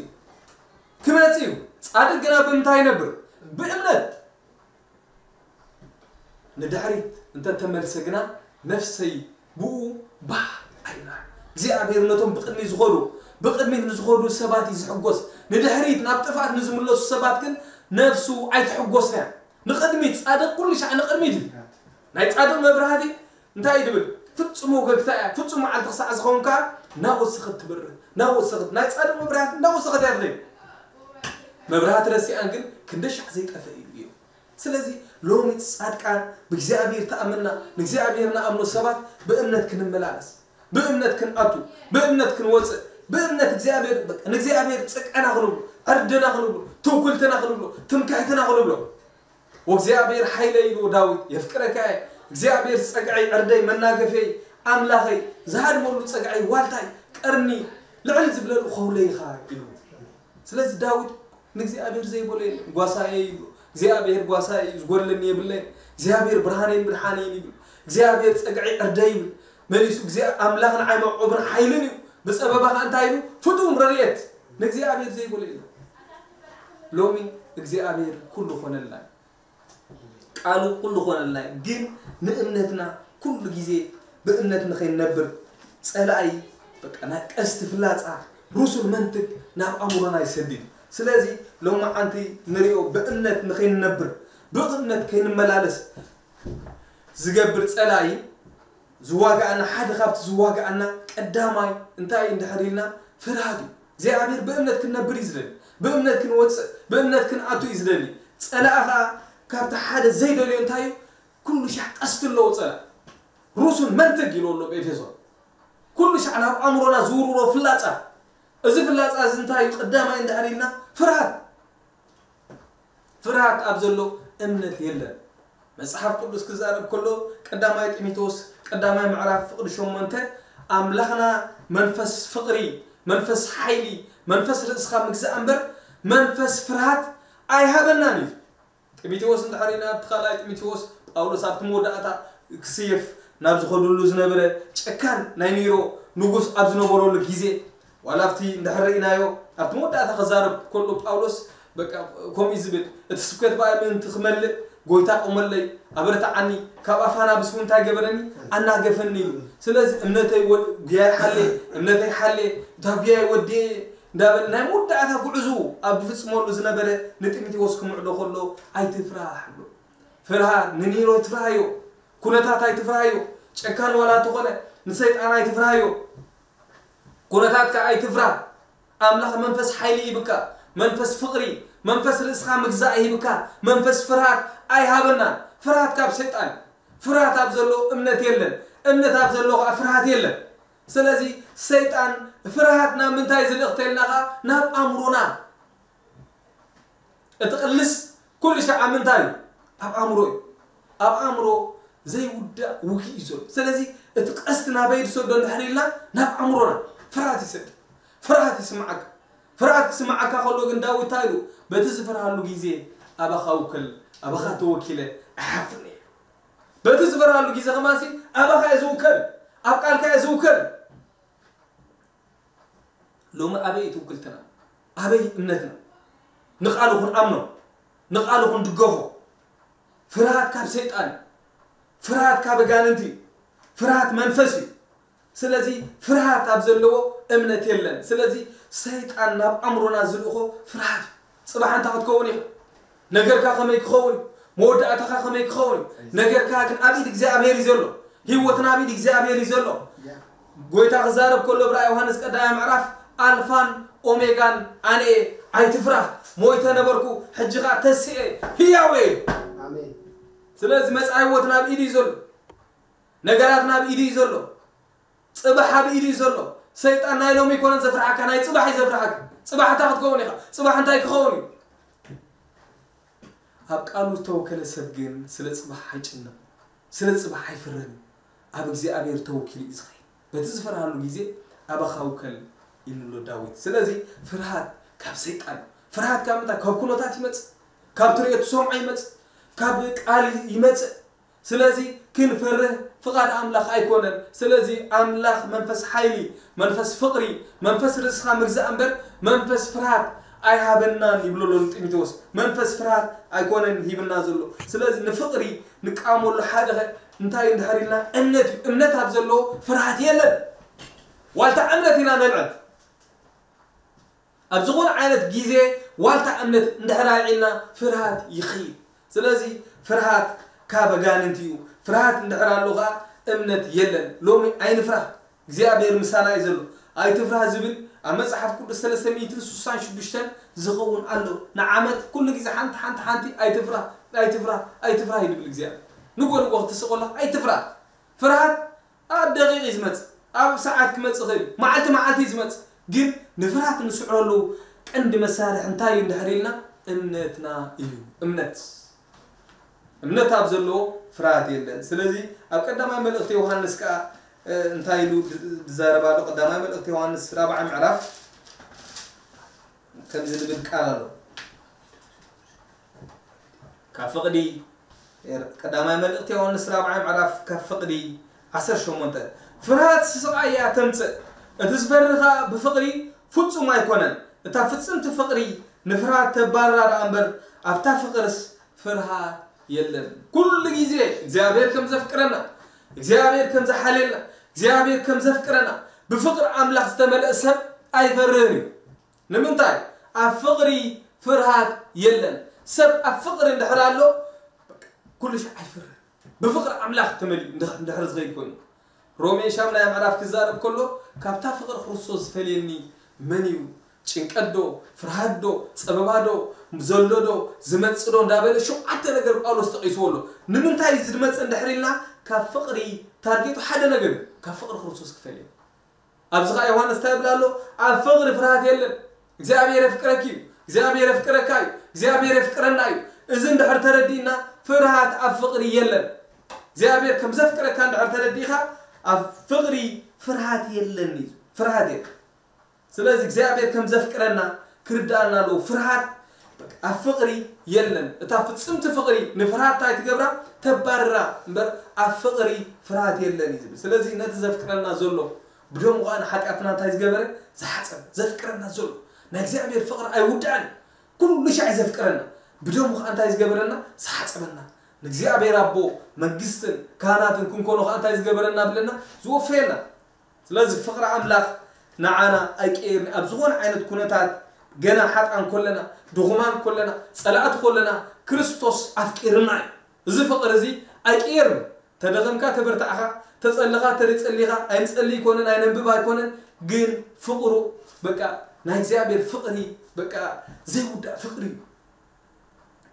ክመጽእ እዩ። ጻድቕ ግና ብምንታይ ይነብር? ብእምነት። ንድሕሪት እንተተመልሰ ግና ነፍሰይ ብኡ ባህ ኣይብላን። እግዚኣብሔር ነቶም ብቕድሚ ዝኸዱ፣ ብቕድሚት ንዝኸዱ ሰባት እዩ ዝሕጎስ። ንድሕሪት ናብ ጥፍኣት ንዝምለሱ ሰባት ግን ነፍሱ ኣይትሕጎስን እያ። ንቕድሚት፣ ጻድቕ ኩሉ ሻዕ ንቕድሚት እዩ። ናይ ጻድቕ መብራህቲ እንታይ እዩ ዝብል? ፍጹም ወገግታ እያ። ፍጹም መዓልቲ ክሳዕ ዝኸውን ከኣ ናወሰኸት ትበርህ፣ ናወሰኸት። ናይ ጻድቕ መብራህቲ ናወሰኸት እያ ትኸይድ። መብራህቲ ረሲኣን ግን ክንደይ ሻዕ ዘይጠፍእ እዩ። ስለዚ ሎሚ ጻድቃን ብእግዚኣብሔር ተኣመና፣ ንእግዚኣብሔር ንኣምኖ ሰባት ብእምነት ክንመላለስ፣ ብእምነት ክንኣቱ፣ ብእምነት ክንወጽእ፣ ብእምነት እግዚኣብሔር፣ በቃ ንእግዚኣብሔር ጽቅዕና ክንብሎ፣ ዕርድና ክንብሎ፣ ትውክልትና ክንብሎ፣ ትምክሕትና ክንብሎ። "ወእግዚኣብሔር ሓይለይ" ኢልዎ ዳዊት፣ "የፍቅረካ እየ"፣ እግዚኣብሔር ጸግዐይ፣ ዕርደይ፣ መናገፍየይ፣ ኣምላኸይ፣ ዝሃድመሉ ጸግዐይ፣ ዋልታይ፣ ቀርኒ፣ ልዕል ዝብለሉ ኸውለይ ኢኻ ኢሉ። ስለዚ ዳዊት ንእግዚኣብሔር ዘይበሎ የለን። ጓሳየ ይብሎ። እግዚኣብሔር ጓሳየ እዩ፣ ዝጎድለኒ የብለይን። እግዚኣብሔር ብርሃነይን ምድሓነይን ይብል። እግዚኣብሔር ጸግዒ ዕርደይ ይብል። መሊሱ፣ "እግዚኣብ-፣ ኣምላኽ ንዓይ መዕቆብን ሓይልን እዩ። ብጸበባ ኸኣ እንታይ ኢሉ? ፍጡን ረድኤት." ንእግዚኣብሔር ዘይበሎ የለን። ሎሚ እግዚኣብሔር ኩሉ ኾነልና እዩ። ቃሉ ኩሉ ኾነልና እዩ። ግን ንእምነትና ኩሉ ግዜ ብእምነት ንኸይንነብር ጸላኢ በቃ ናይ ቀስቲ ፍላጻ ሩሱል መንትግ ናብ ኣእምሮና ይሰድድ። ስለዚ ሎማዓንቲ ንሪኦ ብእምነት ንኸይንነብር ብእምነት ከይንመላለስ ዝገብር ጸላኢ ዝዋጋኣና ሓደ ካብቲ ዝዋጋኣና ቀዳማይ እንታይ እዩ እንድሕር ኢልና ፍርሃት እዩ። እግዚኣብሔር ብእምነት ክንነብር እዩ ዝደሊ፣ ብእምነት ክንወፅእ ብእምነት ክንኣቱ እዩ ዝደሊ። ፀላኢ ከዓ ካብቲ ሓደ ዘይደልዮ እንታይ እዩ? ኩሉ ሻዕ ቀስቲ ኣለዎ ፀላኢ። ሩሱን መንትግ ኢሉ ኣሎ ብኤፌሶን። ኩሉ ሻዕ ናብ ኣእምሮና ዝውርሮ ፍላፃ። እዚ ፍላፃ እዚ እንታይ እዩ? ቀዳማይ እንድሕር ኢልና ፍርሃት። ፍርሃት ኣብ ዘሎ እምነት የለን። መጽሓፍ ቅዱስ ክዛረብ ከሎ ቀዳማይ ጢሞቴዎስ ቀዳማይ ምዕራፍ ፍቕዲ ሸሞንተ ኣምላኽና መንፈስ ፍቕሪ፣ መንፈስ ሓይሊ፣ መንፈስ ርእስኻ ምግዛእ እምበር መንፈስ ፍርሃት ኣይሃበናን እዩ። ጢሞቴዎስ እንድሕር ኢና ኣብቲ ካልኣይ ጢሞቴዎስ ጳውሎስ ኣብቲ መወዳእታ ክስየፍ ናብ ዝኸዱሉ ዝነበረ ጨካን ናይ ኔሮ ንጉስ ኣብ ዝነበረሉ ግዜ ዋላ ኣብቲ እንድሕር ርኢናዮ ኣብቲ መወዳእታ ክዛረብ ከሎ ጳውሎስ በቃ ከምኡ እዩ ዝብል፣ እቲ ስብከት ብኣይ ምእንቲ ክመልእ ጎይታ ቆመለይ፣ ኣበረታዓኒ፣ ካብ ኣፋ ናብስ እውን እንታይ ገበረኒ? ኣናገፈኒ ኢሉ። ስለዚ እምነተይ ወ- ጉያይ ሓልየ፣ እምነተይ ሓልየ፣ እታ ጉያይ ወዲየ እንዳበለ ናይ መወዳእታ ጉዕዙ ኣብ ዝፍጽመሉ ዝነበረ ንጢሞቴዎስ ክምዕዶ ከሎ ኣይትፍራህ ብሎ። ፍርሃት ንኒሮ ኣይትፍርሃዮ፣ ኩነታት ኣይትፍርሃዮ፣ ጨካን ዋላ እንተኾነ ንሰይጣን ኣይትፍርሃዮ። ኩነታትካ ኣይትፍራ። ኣምላኽ መንፈስ ሓይሊ ይህብካ፣ መንፈስ ፍቕሪ፣ መንፈስ ርእስኻ ምግዛእ ይህብካ፣ መንፈስ ፍርሃት ኣይሃበናን። ፍርሃት ካብ ሰይጣን። ፍርሃት ኣብ ዘሎ እምነት የለን፣ እምነት ኣብ ዘሎ ከዓ ፍርሃት የለን። ስለዚ ሰይጣን ፍርሃት ናብ ምንታይ ዝልእኽተልና ከዓ ናብ ኣእምሮና። እቲ ቅልስ ኩሉ ሻዕ ኣብ ምንታይ እዩ? ኣብ ኣእምሮ እዩ። ኣብ ኣእምሮ ዘይውዳእ ውግእ እዩ ዘሎ። ስለዚ እቲ ቀስቲ ናበይ ዝሰዶ እንድሕር ኢልና ናብ ኣእምሮና ፍርሃት ይሰድ። ፍርሃት ይስምዓካ። ፍርሃት ክስምዓካ ከሎ ግን ዳዊት እንታይ ኢሉ? በቲ ዝፈርሃሉ ግዜ ኣባኻ ውከል፣ ኣባኻ ተወኪለ ኣይሓፍርን እየ። በቲ ዝፈርሃሉ ግዜ ከማንሲ ኣባኻ እየ ዝውከል፣ ኣብ ቃልካ እየ ዝውከል። ሎሚ ኣበይ እዩ ትውክልትና? ኣበይ እምነትና? ንቃሉ ክንኣምኖ፣ ንቃሉ ክንድገፎ። ፍርሃት ካብ ሰይጣን፣ ፍርሃት ካብ ኣጋንንቲ፣ ፍርሃት መንፈስ እዩ። ስለዚ ፍርሃት ኣብ ዘለዎ እምነት የለን። ስለዚ ሰይጣን ናብ ኣእምሮና ዝልእኾ ፍርሃት እዩ። ጽባሕ እንታይ ክትከውን ኢኻ? ነገርካ ከመይ ክኸውን? መወዳእታኻ ከመይ ክኸውን? ነገርካ ግን ኣብ ኢድ እግዚኣብሔር እዩ ዘሎ። ህይወትና ኣብ ኢድ እግዚኣብሔር እዩ ዘሎ። ጎይታ ክዛረብ ከሎ ብራእይ ዮሃንስ ቀዳማይ ምዕራፍ ኣልፋን ኦሜጋን ኣነ እየ፣ ኣይትፍራህ፣ ሞይተ ነበርኩ፣ ሕጂ ኸዓ ተሲኤ ህያው እየ። ኣሜን። ስለዚ መጻኢ ህይወትና ኣብ ኢድ እዩ ዘሎ። ነገራትና ኣብ ኢድ እዩ ዘሎ። ጽባሕ ኣብ ኢድ እዩ ዘሎ። ሰይጣን ናይ ሎሚ ኣይኮነን ዘፍርሓካ፣ ናይ ጽባሕ እዩ ዘፍርሓካ። ጽባሕ እንታይ ክትከውን ኢኻ? ጽባሕ እንታይ ክኸውን እዩ? ኣብ ቃሉ ዝተወከለ ሰብ ግን ስለ ጽባሕ ኣይጭነቕ፣ ስለ ጽባሕ ኣይፍርን። ኣብ እግዚኣብሔር ተወኪሉ እዩ ዝኸይድ። በቲ ዝፈርሃሉ ግዜ ኣባኻ ውከል ኢሉ ኣሎ ዳዊት። ስለዚ ፍርሃት ካብ ሰይጣን፣ ፍርሃት ካብ ምንታይ? ካብ ኩነታት ይመጽእ፣ ካብ ትርእዮ ትሰምዖ ይመጽእ፣ ካብ ቃል ይመጽእ። ስለዚ ክንፈርህ ፍቓድ ኣምላኽ ኣይኮነን። ስለዚ ኣምላኽ መንፈስ ሓይሊ፣ መንፈስ ፍቕሪ፣ መንፈስ ርእስኻ ምግዛእ እምበር መንፈስ ፍርሃት ኣይሃበናን ይብሎ ኣሎ ንጢሞቴዎስ። መንፈስ ፍርሃት ኣይኮነን ሂብና ዘሎ። ስለዚ ንፍቕሪ ንቃወመሉ ሓደ ኸ እንታይ እንድሕር ኢልና እምነት እዩ። እምነት ኣብ ዘለዎ ፍርሃት የለን። ዋልታ እምነት ኢና ነልዕል። ኣብ ዝኾነ ዓይነት ግዜ ዋልታ እምነት እንድሕር ኣልዒልና ፍርሃት ይኸይድ። ስለዚ ፍርሃት ካብ ኣጋንንቲ እዩ። ፍርሃት እንድሕር ኣሎ ኸዓ እምነት የለን። ሎሚ ኣይንፍራህ። እግዚኣብሔር ምሳና እዩ ዘሎ። ኣይትፍራህ ዝብል ኣብ መጽሓፍ ቅዱስ ሰለስተ ሚእትን ስሳን ሽዱሽተን ዝኸውን ኣሎ። ንዓመት ኩሉ ግዜ ሓንቲ ሓንቲ ሓንቲ ኣይትፍራህ ኣይትፍራህ ኣይትፍራህ እዩ ዝብል እግዚኣብሔር። ንጎ ንጎ ክትስቆላ ኣይትፍራህ። ፍርሃት ኣብ ደቂቕ እዩ ዝመጽእ፣ ኣብ ሰዓት ክመጽእ ይኽእል እዩ፣ መዓልቲ መዓልቲ እዩ ዝመጽእ። ግን ንፍርሃት እንስዕረሉ ቀንዲ መሳርሒ እንታይ እዩ እንድሕር ኢልና እምነትና እዩ። እምነት እምነት ኣብ ዘለዎ ፍርሃት የለን። ስለዚ ኣብ ቀዳማይ መልእኽቲ ዮሃንስ ከኣ እንታይ ኢሉ ዝዛረብ ኣሎ? ቀዳማይ መልእኽቲ ዮሃንስ ራብዓይ ምዕራፍ ከምዚ ዝብል ቃል ኣሎ። ካብ ፍቕዲ ቀዳማይ መልእኽቲ ዮሃንስ ራብዓይ ምዕራፍ ካብ ፍቕዲ ዓሰርተ ሸሞንተ ፍርሃት ስቓይ እያ ተምጽእ፣ እቲ ዝፈሪ ኸኣ ብፍቕሪ ፍጹም ኣይኮነን። እታ ፍጽምቲ ፍቕሪ ንፍርሃት ተባርራ ደኣ እምበር ኣብታ ፍቕርስ ፍርሃት የለን። ኩሉ ግዜ እግዚኣብሔር ከም ዘፍቅረና፣ እግዚኣብሔር ከም ዝሓልየልና፣ እግዚኣብሔር ከም ዘፍቅረና ብፍቕሪ ኣምላኽ ዝተመልአ ሰብ ኣይፈርህን እዩ። ንምንታይ? ኣብ ፍቕሪ ፍርሃት የለን። ሰብ ኣብ ፍቕሪ እንድሕር ኣሎ ኩሉ ሻዕ ኣይፈርህን። ብፍቕሪ ኣምላኽ ተመሊኡ እንድሕር ዝኸይድ ኮይኑ ሮሜ ሻምናይ ምዕራፍ ክዛረብ ከሎ ካብታ ፍቕሪ ክርስቶስ ዝፈልየኒ መን እዩ? ጭንቀት ዶ ፍርሃት ዶ ጸበባ ዶ ዘሎ ዶ ዝመጽእ ዶ እንዳበለ ሸውዓተ ነገር ጳውሎስ ጠቒስዎ ኣሎ። ንምንታይ እዩ ዝመጽእ እንድሕር ኢልና ካብ ፍቕሪ ታርጌቱ ሓደ ነገር እዩ፣ ካብ ፍቕሪ ክርስቶስ ክፈልየኒ። ኣብዚ ኸዓ ዮሃንስ እንታይ ይብል ኣሎ? ኣብ ፍቕሪ ፍርሃት የለን። እግዚኣብሔር የፍቅረኪ እዩ፣ እግዚኣብሔር የፍቅረካ እዩ፣ እግዚኣብሔር የፍቅረና እዩ። እዚ እንድሕር ተረዲእና ፍርሃት ኣብ ፍቕሪ የለን። እግዚኣብሔር ከም ዘፍቅረካ እንድሕር ተረዲእኻ ኣብ ፍቕሪ ፍርሃት የለን እዩ፣ ፍርሃት የለን። ስለዚ እግዚኣብሔር ከም ዘፍቅረና ክርዳእና ኣለዎ። ፍርሃት ኣብ ፍቕሪ የለን። እታ ፍጽምቲ ፍቕሪ ንፍርሃት እንታይ ትገብራ? ተባርራ እምበር ኣብ ፍቕሪ ፍርሃት የለን እዩ ዝብል። ስለዚ ነቲ ዘፍቅረና ዘሎ ብደሙ ኸዓ ንሓጢኣትና እንታይ ዝገበረ? ዝሓጸበ። ዘፍቅረና ዘሎ ናይ እግዚኣብሔር ፍቕሪ ኣይውዳእን። ኩሉ ሻዕ ዘፍቅረና ብደሙ ኸዓ እንታይ ዝገበረና? ዝሓጸበና። ንእግዚኣብሔር ኣቦ መንግስትን ካህናትን ክንኮኖ ኸዓ እንታይ ዝገበረና ብለና? ዝወፈየና። ስለዚ ፍቕሪ ኣምላኽ ንዓና ኣይቀየርን። ኣብ ዝኾነ ዓይነት ኩነታት ገና ሓጣን ኮለና፣ ድኹማን ኮለና፣ ጸላእቲ ኮለና ክርስቶስ ኣፍቂርና እዩ። እዚ ፍቕሪ እዚ ኣይቀየርን። ተደኸምካ ተበርታዕኻ፣ ተጸለኻ ተደጸሊኻ፣ ኣይንጸሊ ኣይኮነን፣ ኣይነንብብ ኣይኮነን፣ ግን ፍቕሩ በቃ ናይ እግዚኣብሔር ፍቕሪ በቃ ዘይውዳእ ፍቕሪ እዩ።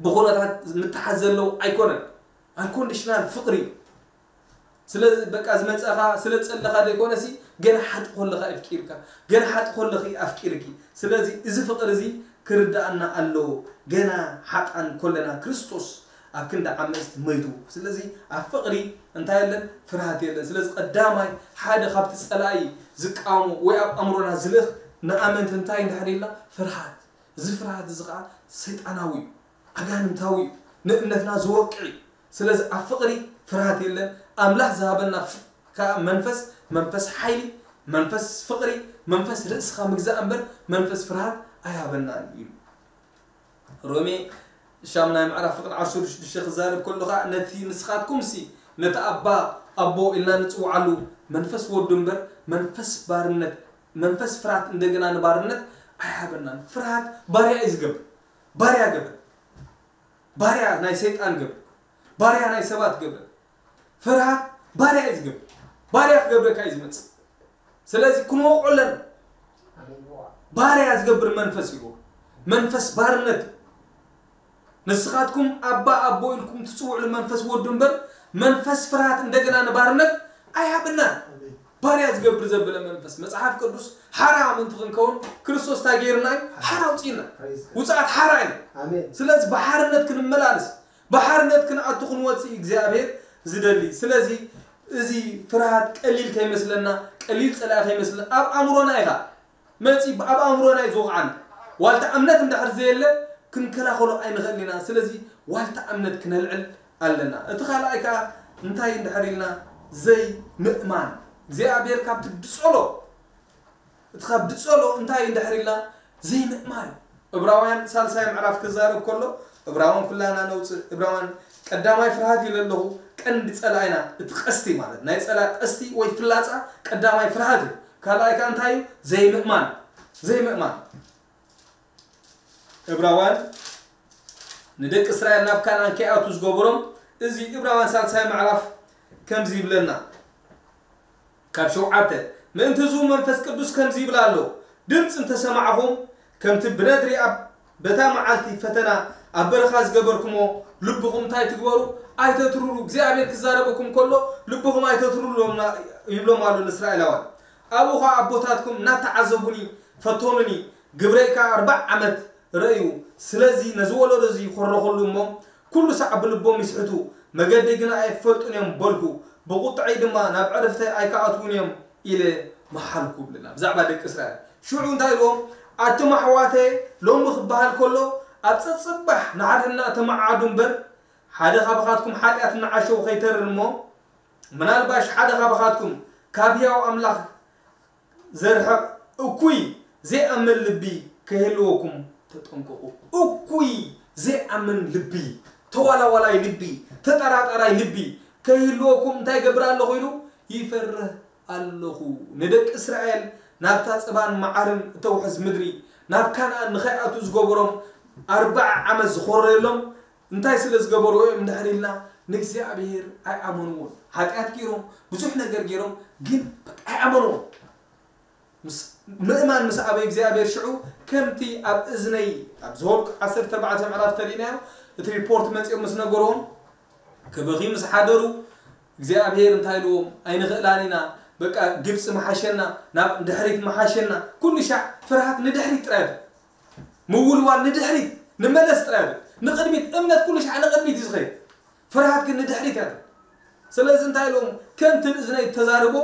ብኹነታት ምትሓዝ ዘለዎ ኣይኮነን። ኣንኮንዲሽናል ፍቕሪ እዩ። ስለ በቃ ዝመጸኻ ስለ ጸለኻ ዘይኮነሲ ገና ሓጢ ኮለኻ ኣፍቂርካ፣ ገና ሓጢ ኮለኺ ኣፍቂርኪ። ስለዚ እዚ ፍቕሪ እዚ ክርዳእና ኣለዎ። ገና ሓጣን ኮለና ክርስቶስ ኣብ ክንዲ ዓመጽቲ መይቱ። ስለዚ ኣብ ፍቕሪ እንታይ የለን? ፍርሃት የለን። ስለዚ ቀዳማይ ሓደ ካብቲ ጸላኢ ዝቃወሞ ወይ ኣብ ኣእምሮና ዝልእኽ ንኣመንቲ እንታይ እንድሕር ኢልና? ፍርሃት። እዚ ፍርሃት እዚ ኸዓ ሰይጣናዊ እዩ፣ ኣጋንንታዊ እዩ፣ ንእምነትና ዝወቅዕ እዩ። ስለዚ ኣብ ፍቕሪ ፍርሃት የለን። ኣምላኽ ዝሃበና ፍ- ከኣ መንፈስ፣ መንፈስ ሓይሊ፣ መንፈስ ፍቕሪ፣ መንፈስ ርእስኻ ምግዛእ እምበር መንፈስ ፍርሃት ኣይሃበናን እዩ። ሮሜ ሻምናይ ምዕራፍ ፍቕዲ ዓሰርተ ሽዱሽተ ክዛረብ ከሎ ኸዓ ነቲ ንስኻትኩምሲ ነቲ ኣባ ኣቦ ኢልና ንጽውዓሉ መንፈስ ወዱ እምበር መንፈስ ባርነት መንፈስ ፍርሃት እንደገና ንባርነት ኣይሃበናን። ፍርሃት ባርያ እዩ ዝገብር። ባርያ ገበር። ባርያ ናይ ሰይጣን ገበር። ባርያ ናይ ሰባት ገበር። ፍርሃት ባርያ እዩ ዝገብር። ባርያ ክገብረካ እዩ ዝመጽእ። ስለዚ ክንወቕዖ ኣለና። ባርያ ዝገብር መንፈስ እዩ። መንፈስ ባርነት እዩ። ንስኻትኩም ኣባ ኣቦ ኢልኩም ትጽውዕሉ መንፈስ ወዱ እምበር መንፈስ ፍርሃት እንደገና ንባርነት ኣይሃበናን። ባርያ ዝገብር ዘበለ መንፈስ መጽሓፍ ቅዱስ ሓራ ምእንቲ ክንከውን ክርስቶስ እንታይ ገይርና እዩ? ሓራ ኣውፅእና። ውፅኣት ሓራ እዩ። ስለዚ ብሓርነት ክንመላለስ ብሓርነት ክንኣቱ ክንወፅእ እዩ እግዚኣብሔር ዝደሊ። ስለዚ እዚ ፍርሃት ቀሊል ከይመስለና፣ ቀሊል ፀላኢ ከይመስለና ኣብ ኣእምሮና ኢኻ መፂ ኣብ ኣእምሮና እዩ ዝወቕዓና። ዋልታ እምነት እንድሕር ዘየለ ክንከላኸሎ ኣይንኽእልን ኢና። ስለዚ ዋልታ እምነት ክነልዕል ኣለና። እቲ ካልኣይ ከዓ እንታይ እንድሕር ኢልና ዘይምእማን እግዚኣብሔር ካብ ትድፀሎ እቲ ካብ ድጸሎ እንታይ እንድሕር ኢልና ዘይምእማን እዩ። እብራውያን ሳልሳይ ምዕራፍ ክዛረብ ከሎ እብራውያን ኩላና ነውፅእ እብራውያን ቀዳማይ ፍርሃት ኢለ ኣለኹ። ቀንዲ ጸላኢና እቲ ቀስቲ ማለት ናይ ጸላ ቀስቲ ወይ ፍላጻ ቀዳማይ ፍርሃት እዩ። ካልኣይ ከዓ እንታይ እዩ? ዘይምእማን ዘይምእማን እብራውያን ንደቂ እስራኤል ናብ ካንኣን ከይኣቱ ዝገበሮም እዚ እብራውያን ሳልሳይ ምዕራፍ ከምዚ ይብለና። ካብ ሸውዓተ ምእንቲ እዚ መንፈስ ቅዱስ ከምዚ ይብል ኣሎ፣ ድምፂ እንተሰማዕኹም ከምቲ ብነድሪ ኣብ በታ መዓልቲ ፈተና ኣብ በረኻ ዝገበርኩሞ ልብኹም እንታይ ትግበሩ? ኣይተትርሩ። እግዚኣብሔር ክዛረበኩም ከሎ ልብኹም ኣይተትርሩ ይብሎም ኣሎ ንእስራኤላውያን። ኣብኡ ኸዓ ኣቦታትኩም እናተዓዘቡኒ ፈተኑኒ፣ ግብረይ ከዓ ኣርባዕ ዓመት ረእዩ። ስለዚ ነዚ ወለዶ እዚ ኮረኹሉ እሞ ኩሉ ሳዕ ብልቦም ይስሕቱ፣ መገደይ ግና ኣይፈልጡን እዮም በልኩ። ብቑጥዐይ ድማ ናብ ዕረፍተይ ኣይክኣትዉን እዮም ኢለ መሓልኩ ብለና። ብዛዕባ ደቂ እስራኤል ሽዑ እንታይ ኢልዎም? ኣቱም ኣሕዋተየ፣ ሎሚ ክበሃል ከሎ ኣብ ጸጽባሕ ንሓድሕድና ተመዓዓዱ እምበር ሓደ ካባኻትኩም ሓጢኣት እናዓሸወ ከይተርር እሞ ምናልባሽ ሓደ ካባኻትኩም ካብ ህያው ኣምላኽ ዘርሕቕ እኩይ ዘይኣምን ልቢ ከይህልወኩም ተጠንቀቑ። እኩይ ዘይኣምን ልቢ፣ ተዋላዋላይ ልቢ፣ ተጠራጣራይ ልቢ ከይህልወኩም እንታይ ይገብር ኣለኹ ኢሉ? ይፈርህ ኣለኹ። ንደቂ እስራኤል ናብታ ጸባን መዓርን እተውሕዝ ምድሪ፣ ናብ ካንኣን ንኸይኣትዉ ዝገበሮም ኣርብዓ ዓመት ዝኾረየሎም እንታይ ስለ ዝገበርዎ እዮም እንድሕር ኢልና፣ ንእግዚኣብሔር ኣይኣመንዎን። ሓጢኣት ገይሮም፣ ብዙሕ ነገር ገይሮም፣ ግን በቃ ኣይኣመንዎን። ምስ ምእማን ምስ ኣበይ እግዚኣብሔር ሽዑ ከምቲ ኣብ እዝነይ ኣብ ዘኍልቁ ዓሰርተ ኣርባዕተ ምዕራፍ ተሪእናዮ፣ እቲ ሪፖርት መጺኦም ምስ ነገርዎም፣ ክበኺ ምስ ሓደሩ እግዚኣብሔር እንታይ ኢልዎም? ኣይንኽእላን ኢና፣ በቃ ግብፂ መሓሸና፣ ናብ ድሕሪት መሓሸና። ኩሉ ሻዕ ፍርሃት ንድሕሪት ጥራይ፣ ምውልዋል ንድሕሪት፣ ንመለስ ጥራይ፣ ንቕድሚት። እምነት ኩሉ ሻዕ ንቕድሚት እዩ ዝኸይድ። ፍርሃት ግን ንድሕሪት እያ። ስለዚ እንታይ ኢሎም? ከምቲ ብእዝነይ ተዛርቦ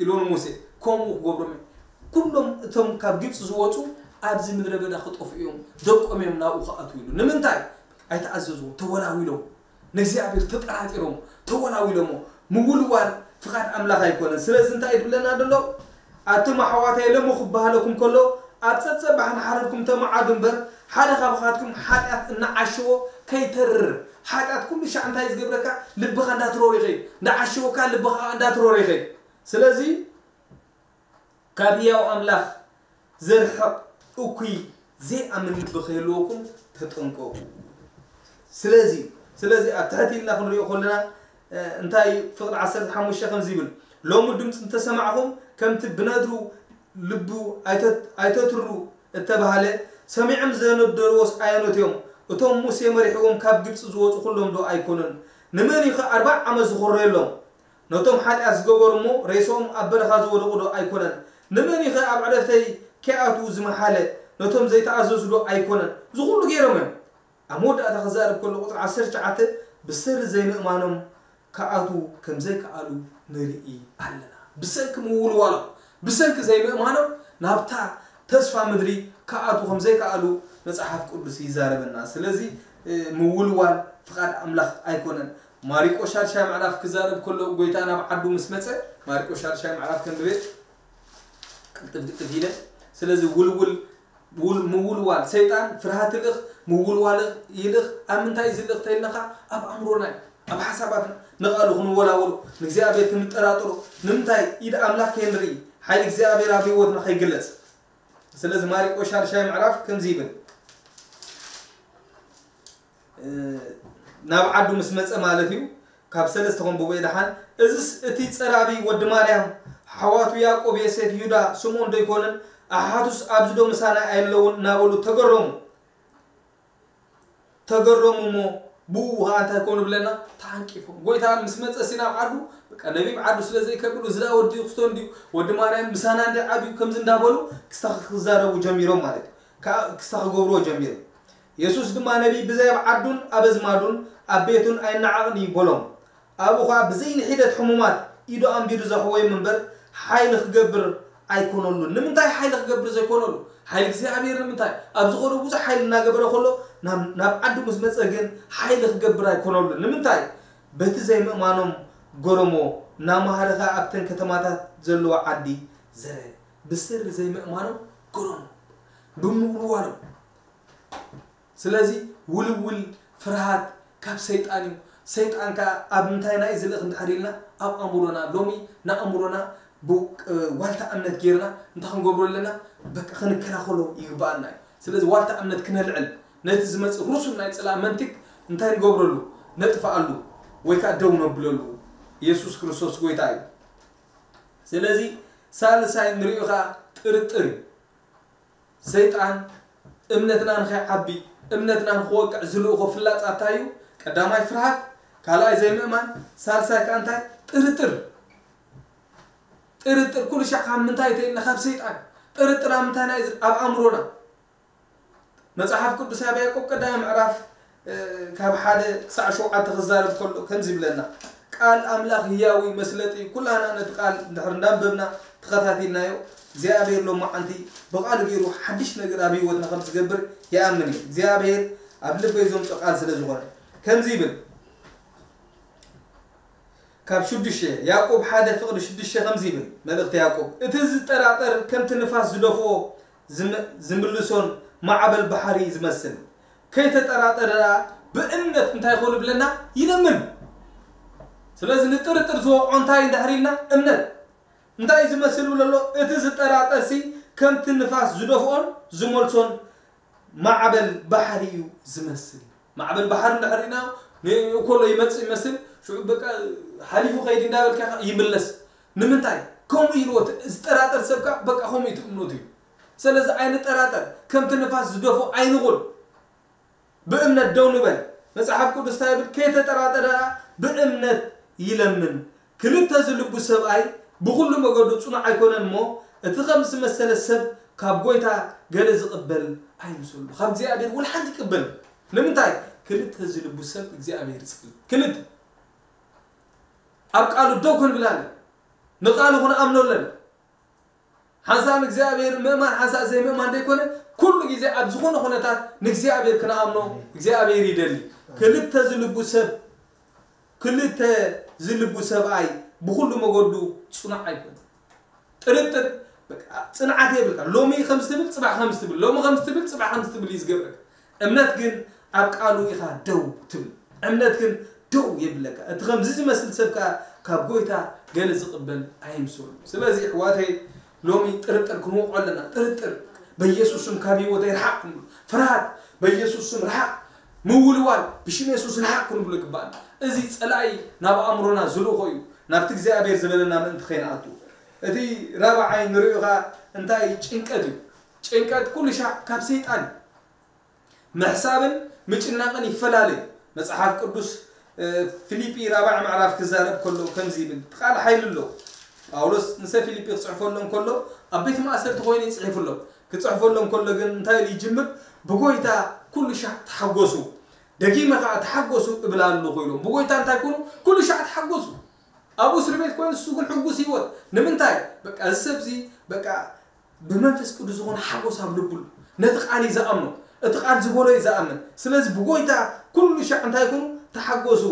ኢሉ ንሙሴ፣ ከምኡ ክገብሮም እየ። ኩሎም እቶም ካብ ግብፂ ዝወፁ ኣብዚ ምድረ በዳ ክጠፍኡ እዮም፣ ደቆም እዮም ናብኡ ክኣትዉ ኢሉ። ንምንታይ? ኣይተኣዘዝዎ፣ ተወላዊሎም። ንእግዚኣብሔር ተጠራጢሮም፣ ተወላዊሎሞ። ምውልዋል ፍቓድ ኣምላኽ ኣይኮነን። ስለዚ እንታይ ይብለና ዘሎ? ኣቱም ኣሕዋተይ፣ ሎሚ ክበሃለኩም ከሎ፣ ኣብ ጸብጸብ ባሕሪ ሓረድኩም ተመዓዱ እምበር፣ ሓደ ካብኻትኩም ሓጢኣት እናዓሸዎ ከይተርር። ሓጢኣት ኩሉ ሻዕ እንታይ ዝገብረካ? ልብኻ እንዳትረሩ ይኸይድ። እንዳዓሸወካ ልብኻ እንዳትረሩ ይኸይድ። ስለዚ ካብ ህያው ኣምላኽ ዘርሕቕ እኩይ ዘይኣምን ልቢ ከይህልወኩም ተጠንቀቑ። ስለዚ፣ ስለዚ ኣብ ትሕቲ ኢልና ክንሪኦ ከለና፣ እ፣ እንታይ ፍቕዲ ዓሰርተ ሓሙሽተ ከምዚ ይብል፣ "ሎሚ ድምፂ እንተሰማዕኹም፣ ከምቲ ብነድሩ ልቡ ኣይተ-፣ ኣይተትሩ እተባህለ፣ ሰሚዖም ዘነደርዎስ ኣየኖት እዮም? እቶም ሙሴ መሪሕዎም ካብ ግብፂ ዝወፁ ኩሎም ዶ ኣይኮኑን? ንመን እዩ ኸ ኣርብዓ ዓመት ዝኾረየሎም? ነቶም ሓጢኣት ዝገበሩ እሞ ሬስኦም ኣብ በረኻ ዝወደቑ ዶ ኣይኮነን? ንመን እዩ ኸ ኣብ ዕረፍተይ ከይኣትዉ ዝመሓለ? ነቶም ዘይተኣዘዙ ዶ ኣይኮነን?" እዚ ኩሉ ገይሮም እዮም። ኣብ መወዳእታ ክዛረብ ከሎ ቁፅሪ ዓሰርተ ትሽዓተ ብሰሪ ዘይምእማኖም ክኣትዉ ከም ዘይከኣሉ ንርኢ ኣለና። ብሰንኪ ምውልዋሎም፣ ብሰንኪ ዘይምእማኖም ናብታ ተስፋ ምድሪ ክኣትዉ ከም ዘይከኣሉ መጽሓፍ ቅዱስ ይዛረበና። ስለዚ፣ እ፣ ምውልዋል ፍቓድ ኣምላኽ ኣይኮነን። ማሪቆስ ሻድሻይ ምዕራፍ ክዛረብ ከሎ፣ ጎይታ ናብ ዓዱ ምስ መጸ፣ ማሪቆስ ሻድሻይ ምዕራፍ ከንብበ ቅልጥፍ ቅልጥፍ ኢለ። ስለዚ ውልውል፣ ውል-፣ ምውልዋል ሰይጣን ፍርሃት ይልእኽ፣ ምውልዋል ይልእኽ። ኣብ ምንታይ እዩ ዝልእኽ ተይልናኻ? ኣብ ኣእምሮና እዩ፣ ኣብ ሓሳባትና። ንቓሉ ክንወላወሎ፣ ንእግዚኣብሔር ክንጠራጠሮ፣ ንምንታይ ኢድ ኣምላኽ ከይንርኢ፣ ሓይሊ እግዚኣብሔር ኣብ ህይወትና ከይግለጽ። ስለዚ ማሪቆስ ሻድሻይ ምዕራፍ ከምዚ ይብል፣ እ፣ ናብ ዓዱ ምስ መጸ ማለት እዩ። ካብ ሰለስተ ከንብቦ እየ ደሓን። "እዝስ እቲ ጸራቢ ወዲ ማርያም፣ ኣሕዋቱ ያዕቆብ፣ ዮሴፍ፣ ይሁዳ፣ ስምዖን ዶ ኣይኮኑን? ኣሓቱስ ኣብዚ ዶ ምሳና ኣየለውን?" እናበሉ ተገረሙ። ተገረሙ እሞ ብኡ ኸዓ እንታይ ኮኑ ብለና? ተዓንቂፎም። ጎይታ ምስ መጸ ሲ ናብ ዓዱ፣ በቃ ነቢብ ዓዱ ስለ ዘይከብሉ፣ እዚ ደኣ ወዲ ክስቶ እንድዩ፣ ወዲ ማርያም ምሳና እንዲ ዓብዩ፣ ከምዚ እንዳበሉ ክስታ ክዛረቡ ጀሚሮም ማለት እዩ። ከ-፣ ክስታ ክገብርዎ ጀሚሮም። የሱስ ድማ ነቢይ ብዘይ ኣብ ዓዱን ኣብ ኣዝማዱን ኣብ ቤቱን ኣይነዓቕን እዩ በሎም። ኣብኡ ኸዓ ብዘይ ንሒደት ሕሙማት ኢዱ ኣንቢሩ ዘሕወዮም እምበር፣ ሓይሊ ክገብር ኣይኮነሉን። ንምንታይ ሓይሊ ክገብር ዘይኮነሉ? ሓይሊ እግዚኣብሔር ንምንታይ? ኣብ ዝኾነ ብዙሕ ሓይሊ እናገበረ ከሎ፣ ናብ፣ ናብ ዓዱ ምስ መጸ ግን ሓይሊ ክገብር ኣይኮነሉን። ንምንታይ? በቲ ዘይምእማኖም ገረሞ፣ እናመሃረ ኸዓ ኣብተን ከተማታት ዘለዋ ዓዲ ዘረ። ብስሪ ዘይምእማኖም ገረሞ። ብምውልዋሎም። ስለዚ ውልውል ፍርሃት ካብ ሰይጣን እዩ። ሰይጣን ከኣ ኣብ ምንታይና እዩ ዝልእኽ እንድሕር ኢልና፣ ኣብ ኣእምሮና። ሎሚ ንኣእምሮና ብ-፣ ዋልታ እምነት ጌርና እንታይ ክንገብሮ ኣለና? በቃ ክንከላኸሎ ይግብኣና እዩ። ስለዚ ዋልታ እምነት ክነልዕል፣ ነቲ ዝመጽእ ርሱን ናይ ጽላእ መንቲግ እንታይ ንገብረሉ? ነጥፍኣሉ ወይ ከኣ ደው ነብለሉ። የሱስ ክርስቶስ ጎይታ እዩ። ስለዚ ሳልሳይ ንሪኦ ከኣ ጥርጥር እዩ። ሰይጣን እምነትና ንኸይዓቢ፣ እምነትና ንኽወቅዕ ዝልእኾ ፍላጻ እንታይ እዩ? ቀዳማይ ፍርሃት፣ ካልኣይ ዘይምእማን፣ ሳልሳይ ከኣ እንታይ? ጥርጥር። ጥርጥር ኩሉ ሻዕ ካብ ምንታይ ተይልና? ካብ ሰይጣን። ጥርጥር ኣብ ምንታይ ናይ ኣብ ኣእምሮና። መጽሓፍ ቅዱስ ኣብ ያዕቆብ ቀዳማይ ምዕራፍ፣ እ፣ ካብ ሓደ ክሳዕ ሸውዓተ ክዛረብ ከሎ ከምዚ ይብለና፣ "ቃል ኣምላኽ ህያው እዩ፣ መስለጢ እዩ። ኩላና ነቲ ቃል እንድሕር እንዳንበብና ተኸታቲልናዮ፣ እግዚኣብሔር ሎማዓንቲ ብቓሉ ገይሩ ሓድሽ ነገር ኣብ ህይወትና ከም ዝገብር ይኣምን እየ። እግዚኣብሔር ኣብ ልበይ ዘምጾ ቃል ስለ ዝኾነ ከምዚ ይብል፣ ካብ ሽዱሽተ፣ ያዕቆብ ሓደ ፍቕዲ ሽዱሽተ ከምዚ ይብል፣ መልእኽቲ ያዕቆብ፣ እቲ ዝጠራጠር ከምቲ ንፋስ ዝደፍኦ ዝም-፣ ዝምልሶን ማዕበል ባሕሪ እዩ ዝመስል። ከይተጠራጠረ ደኣ ብእምነት እንታይ ይኾን ይብለና? ይለምን። ስለዚ ንጥርጥር ዝወቕዖ እንታይ እንድሕር ኢልና? እምነት። እንታይ እዩ ዝመስል ይብል ኣሎ? እቲ ዝጠራጠርሲ ከምቲ ንፋስ ዝደፍኦን ዝመልሶን ማዕበል ባሕሪ እዩ ዝመስል። ማዕበል ባሕሪ እንድሕር ኢና ንእኮሎ ይመጽእ ይመስል፣ ሽዑ በቃ ሓሊፉ ከይድ እንዳበልካ ይምለስ። ንምንታይ ከምኡ ኢልዎ? ዝጠራጠር ሰብ ከኣ በቃ ከምኡ እዩ እቲ እምነቱ እዩ። ስለዚ ኣይንጠራጠር፣ ከምቲ ንፋስ ዝደፍኦ ኣይንኹን። ብእምነት ደው ንበል። መጽሓፍ ቅዱስ እንታይ ይብል? ከይተጠራጠረ ብእምነት ይለምን። ክልተ ዝልቡ ሰብኣይ ብኹሉ መገዱ ጽኑዕ ኣይኮነን እሞ፣ እቲ ከም ዝመሰለ ሰብ ካብ ጎይታ ገለ ዝቕበል ኣይምሰሉ። ካብ እግዚኣብሔር ወላ ሓንቲ ይቅበል። ንምንታይ? ክልተ ዝልቡ ሰብ እግዚኣብሔር ይጽል። ክልተ ኣብ ቃሉ ደው ክንብል ኣለና። ንቃሉ ክንኣምኖ ኣለና። ሓንሳእ ንእግዚኣብሔር ምእማን፣ ሓንሳእ ዘይምእማን ደይኮነ፣ ኩሉ ግዜ ኣብ ዝኾነ ኩነታት ንእግዚኣብሔር ክንኣምኖ እግዚኣብሔር ይደሊ። ክልተ ዝልቡ ሰብ፣ ክልተ ዝልቡ ሰብኣይ ብኹሉ መገዱ ጽኑዕ ኣይኮነ። ጥርጥር፣ በቃ፣ ጽንዓት የብልካ። ሎሚ ከምዚ ትብል፣ ጽባሕ ከምዚ ትብል፣ ሎሚ ከምዚ ትብል፣ ጽባሕ ከምዚ ትብል እዩ ዝገብረካ። እምነት ግን ኣብ ቃሉ ኢኻ ደው ትብል። እምነት ግን ደው የብለካ። እቲ ከምዚ ዝመስል ሰብ ከኣ ካብ ጎይታ ገለ ዝቕበል ኣይምሰሉ። ስለዚ ኣሕዋተይ፣ ሎሚ ጥርጥር ክንወቕዖ ኣለና። ጥርጥር በኢየሱስ ስም ካብ ህይወተይ ርሓቕ ክንብሎ። ፍርሃት በኢየሱስ ስም ርሓቕ። ምውልዋል ብሽም የሱስ ርሓቕ ክንብሎ ይግባኣና። እዚ ጸላኢ ናብ ኣእምሮና ዝልእኾ እዩ። ናብቲ እግዚኣብሔር ዝበለና ምእንቲ ከይንኣቱ። እቲ ራብዓይ ንርእዩ ኸኣ እንታይ? ጭንቀት እዩ። ጭንቀት ኩሉ ሻዕ ካብ ሰይጣን እዩ። ምሕሳብን ምጭናቕን ይፈላለ እዩ። መጽሓፍ ቅዱስ፣ እ፣ ፊልጲ ራብዓይ ምዕራፍ ክዛረብ ከሎ ከምዚ ይብል፣ እቲ ቃል ሓይሊ ኣለዎ። ጳውሎስ ንሰብ ፊልጲ ክጽሕፈሎም ከሎ ኣብ ቤት ማእሰርቲ ኮይኑ እዩ ጽሒፉሎም። ክጽሕፈሎም ከሎ ግን እንታይ ኢሉ ይጅምር? "ብጎይታ ኩሉ ሻዕ ተሓጎሱ፣ ደጊመ ኸዓ ተሓጎሱ እብል ኣለኹ" ኢሎም። ብጎይታ እንታይ ኩኑ? ኩሉ ሻዕ ተሓጎሱ። ኣብኡ እስሪ ቤት ኮይኑ እሱ ግን ሕጉስ ህይወት። ንምንታይ? በቃ እዚ ሰብ እዚ በቃ ብመንፈስ ቅዱስ ዝኾነ ሓጎስ ኣብ ልቡ ኣሎ። ነቲ ቃል እዩ ዝኣምኖ። እቲ ቃል ዝበሎ እዩ ዝኣምን። ስለዚ ብጎይታ ኩሉ ሻዕ እንታይ ኩኑ? ተሓጎሱ።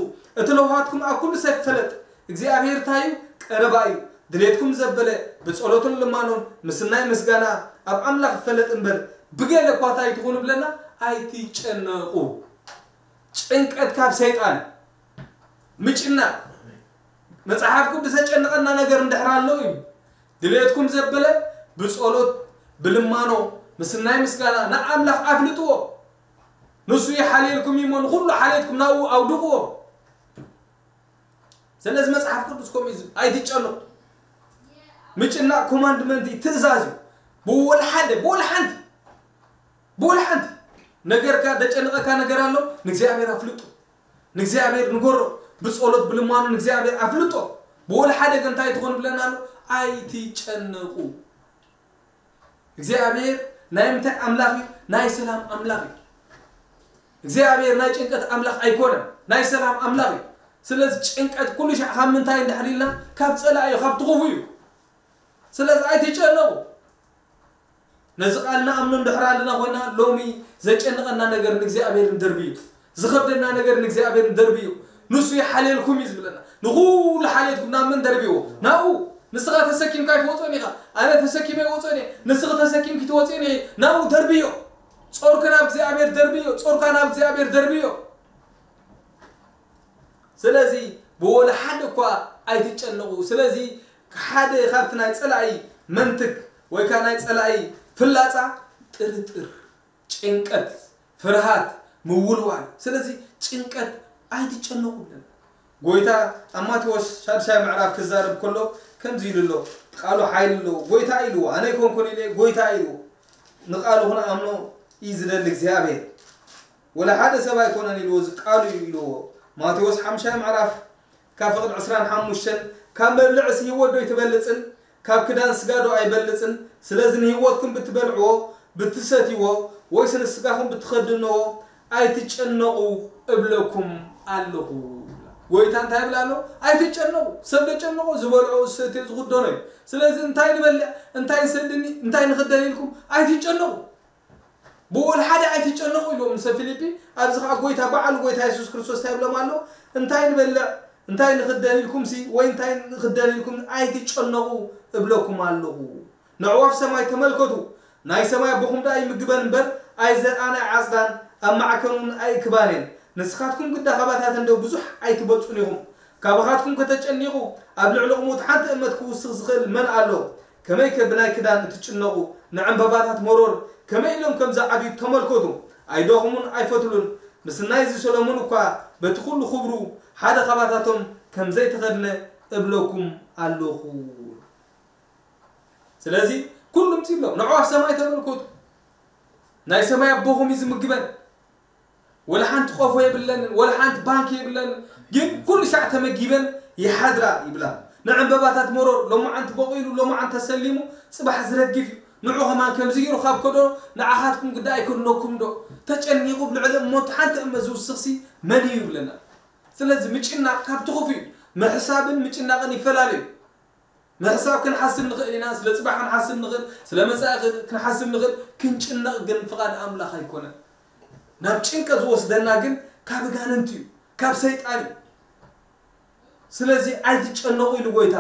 እቲ ለውሃትኩም ኣብ ኩሉ ሰብ ይፈለጥ። እግዚኣብሔር እንታይ እዩ? ቀረባ እዩ። ድሌትኩም ዘበለ ብጸሎትን ልማኖን ምስናይ ምስጋና ኣብ ኣምላኽ ይፈለጥ እምበር፣ ብገለ እኳ እንታይ ትኹኑ ብለና? ኣይትጨነቑ። ጭንቀት ካብ ሰይጣን። ምጭናቕ። መጽሓፍ ቅዱስ ዘጨንቐና ነገር እንድሕር ኣሎ እዩ። ድሌትኩም ዘበለ ብጸሎት፣ ብልማኖ፣ ምስናይ ምስጋና ንኣምላኽ ኣፍልጥዎ። ንሱ ይሓልየልኩም እዩ እሞ ንኹሉ ሓልየትኩም ናብኡ ኣውድቕዎ። ስለዚ መጽሓፍ ቅዱስ ከምኡ እዩ ዝብል። ኣይትጨነቑ። ምጭናቕ ኮማንድመንት እዩ፣ ትእዛዝ እዩ። ብወላ ሓደ፣ ብወላ ሓንቲ፣ ብወላ ሓንቲ ነገርካ፣ ዘጨንቐካ ነገር ኣሎ፣ ንእግዚኣብሔር ኣፍልጦ። ንእግዚኣብሔር ንገሮ። ብጸሎት፣ ብልማኖ ንእግዚኣብሔር ኣፍልጦ። ብወላ ሓደ ግን እንታይ ትኾኑ ብለና ኣሎ? ኣይትጨነቑ። እግዚኣብሔር ናይ ምንታይ ኣምላኽ እዩ? ናይ ሰላም ኣምላኽ እዩ። እግዚኣብሔር ናይ ጭንቀት ኣምላኽ ኣይኮነን፣ ናይ ሰላም ኣምላኽ እዩ። ስለዚ ጭንቀት ኩሉ ሻዕ ካብ ምንታይ እንድሕር ኢልና? ካብ ጸላኢ እዩ፣ ካብ ትኹፉ እዩ። ስለዚ ኣይትጨነቑ። ነዚ ቃል ንኣምኖ እንድሕር ኣለና ኮይና፣ ሎሚ ዘጨንቐና ነገር ንእግዚኣብሔር ንደርብዮ። ዝኸብደና ነገር ንእግዚኣብሔር ንደርብዮ። ንሱ ይሓልየልኩም እዩ ዝብለና። ንኹሉ ሓልየትኩም ናብ መን ደርብይዎ? ናብኡ። ንስኻ ተሰኪምካ ኣይትወፅኦን ኢኻ። ኣነ ተሰኪመ ኣይወፅኦን እየ። ንስኺ ተሰኪምኪ ትወፅኦን ኢኺ። ናብኡ ደርብዮ። ጾርኪ ናብ እግዚኣብሔር ደርብዮ። ጾርካ ናብ እግዚኣብሔር ደርብዮ። ስለዚ ብወላ ሓደ እኳ ኣይትጨነቑ። ስለዚ ሓደ ካብቲ ናይ ጸላኢ መንትግ ወይ ከኣ ናይ ጸላኢ ፍላጻ ጥርጥር፣ ጭንቀት፣ ፍርሃት፣ ምውልዋል። ስለዚ ጭንቀት ኣይትጨነቑ ብለና። ጎይታ ኣብ ማቴዎስ ሻድሻይ ምዕራፍ ክዛረብ ከሎ ከምዚ ኢሉ ኣሎ። ቃሉ ሓይሊ ኣለዎ። ጎይታ ኢልዎ፣ ኣነ ኣይኮንኩን ኢለ፣ ጎይታ ኢልዎ። ንቃሉ ክንኣምኖ እዩ ዝደሊ እግዚኣብሔር። ወላ ሓደ ሰብ ኣይኮነን ኢልዎ፣ እዚ ቃሉ እዩ ኢልዎ። ማቴዎስ ሓምሻይ ምዕራፍ ካብ ፍቕዲ ዕስራን ሓሙሽተን፣ ካብ መብልዕስ ህይወት ዶ ኣይትበልጽን? ካብ ክዳን ስጋ ዶ ኣይበልጽን? ስለዚ ንህይወትኩም ብትበልዕዎ፣ ብትሰትይዎ፣ ወይስ ንስጋኹም ብትኸድንዎ፣ ኣይትጨነቑ እብለኩም ኣለኹ። ጎይታ እንታይ ይብል ኣሎ? ኣይትጨነቑ። ሰብ ደጨነቑ፣ ዝበልዖ፣ ዝሰትዮ፣ ዝኽደኖ እዩ። ስለዚ እንታይ ንበልዕ፣ እንታይ ንሰድኒ፣ እንታይ ንኽደን ኢልኩም ኣይትጨነቑ። ብወላ ሓደ ኣይትጨነቑ ኢልዎም ንሰብ ፊልጲ። ኣብዚ ኸዓ ጎይታ፣ በዓሉ ጎይታ የሱስ ክርስቶስ እንታይ ይብሎም ኣሎ? እንታይ ንበልዕ፣ እንታይ ንኽደን ኢልኩምሲ፣ ወይ እንታይ ንኽደን ኢልኩም ኣይትጨነቑ እብለኩም ኣለኹ። ነዕዋፍ ሰማይ ተመልከቱ፣ ናይ ሰማይ ኣቦኹም ደኣ ይምግበን እምበር፣ ኣይዘርኣን ኣይዓጽዳን፣ ኣብ ማዕከን እውን ኣይእክባን እየን። ንስኻትኩም ግዳ ካባታተን ዶ ብዙሕ ኣይትበልጹን ኢኹም? ካባኻትኩም ከተጨኒቑ፣ ኣብ ልዕሊ ቁሙት ሓንቲ እመት ክውስኽ ዝኽእል መን ኣሎ? ከመይከ ብናይ ክዳን እትጭነቑ፣ ንዕምበባታት መሮር ከመይ ኢሎም ከም ዝዓብዩ ተመልከቱ። ኣይደኽሙን ኣይፈትሉን። ምስናይ እዚ ሰሎሞን እኳ በቲ ኩሉ ክብሩ ሓደ ካባታቶም ከም ዘይተኸድነ እብለኩም ኣለኹ። ስለዚ ኩሉ ምጽእ ኣሎ። ንዑ ኣብ ሰማይ ተመልከቱ። ናይ ሰማይ ኣቦኹም እዩ ዝምግበን። ወላ ሓንቲ ቆፎ የብለንን፣ ወላ ሓንቲ ባንክ የብለንን። ግን ኩሉ ሻዕ ተመጊበን ይሓድራ ይብላ። ንዕምበባታት መሮር ሎማዓንቲ በቒሉ፣ ሎማዓንቲ ተሰሊሙ፣ ጽባሕ ዝረግፍ እዩ። ንዑ ከማን ከምዚ ገይሩ ካብ ከዶ ንዓኻትኩም ግዳ ኣይከድነኩም ዶ? ተጨኒቑ ብልዕሊ እሞት ሓንቲ እመ ዝውስኽሲ መን እዩ ይብለና። ስለዚ ምጭናቕ ካብ ትኹፍ እዩ። ምሕሳብን ምጭናቕን ይፈላለዩ። ምሕሳብ ክንሓስብ ንኽእል ኢና፣ ስለ ጽባሕ ክንሓስብ ንኽእል፣ ስለ መጻኢ ክን-፣ ክንሓስብ ንኽእል። ክንጭነቕ ግን ፍቓድ ኣምላኽ ኣይኮነን። ናብ ጭንቀት ዝወስደና ግን ካብ ኣጋንንቲ እዩ፣ ካብ ሰይጣን እዩ። ስለዚ ኣይትጨነቑ ኢሉ ጎይታ።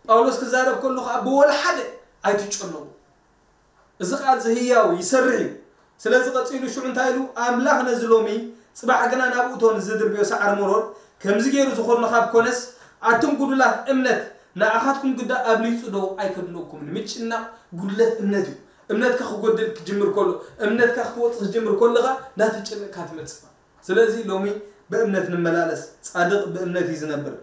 ጳውሎስ ክዛረብ ከሎ ኸዓ ብወላ ሓደ ኣይትጨነቑ። እዚ ቃል እዚ ህያው ይሰርሕ እዩ። ስለዚ ቀጺሉ ሽዑ እንታይ ኢሉ? ኣምላኽ ነዚ ሎሚ ጽባሕ ግና ናብኡ እቶ ንዝድርብዮ ሰዓር መሮር ከምዚ ገይሩ ዝኾርኖ ካብ ኮነስ፣ ኣቱም ጉዱላት እምነት ንኣኻትኩም ግዳ ኣብሊጹ ዶ ኣይከድነኩምን? ምጭናቕ ጉድለት እምነት እዩ። እምነትካ ክጎድል ክጅምር ከሎ፣ እምነትካ ክትወጽእ ክጅምር ከለኻ እንዳተጨነቕካ ትመጽእ። ስለዚ ሎሚ ብእምነት ንመላለስ፣ ጻድቕ ብእምነት እዩ ዝነብር።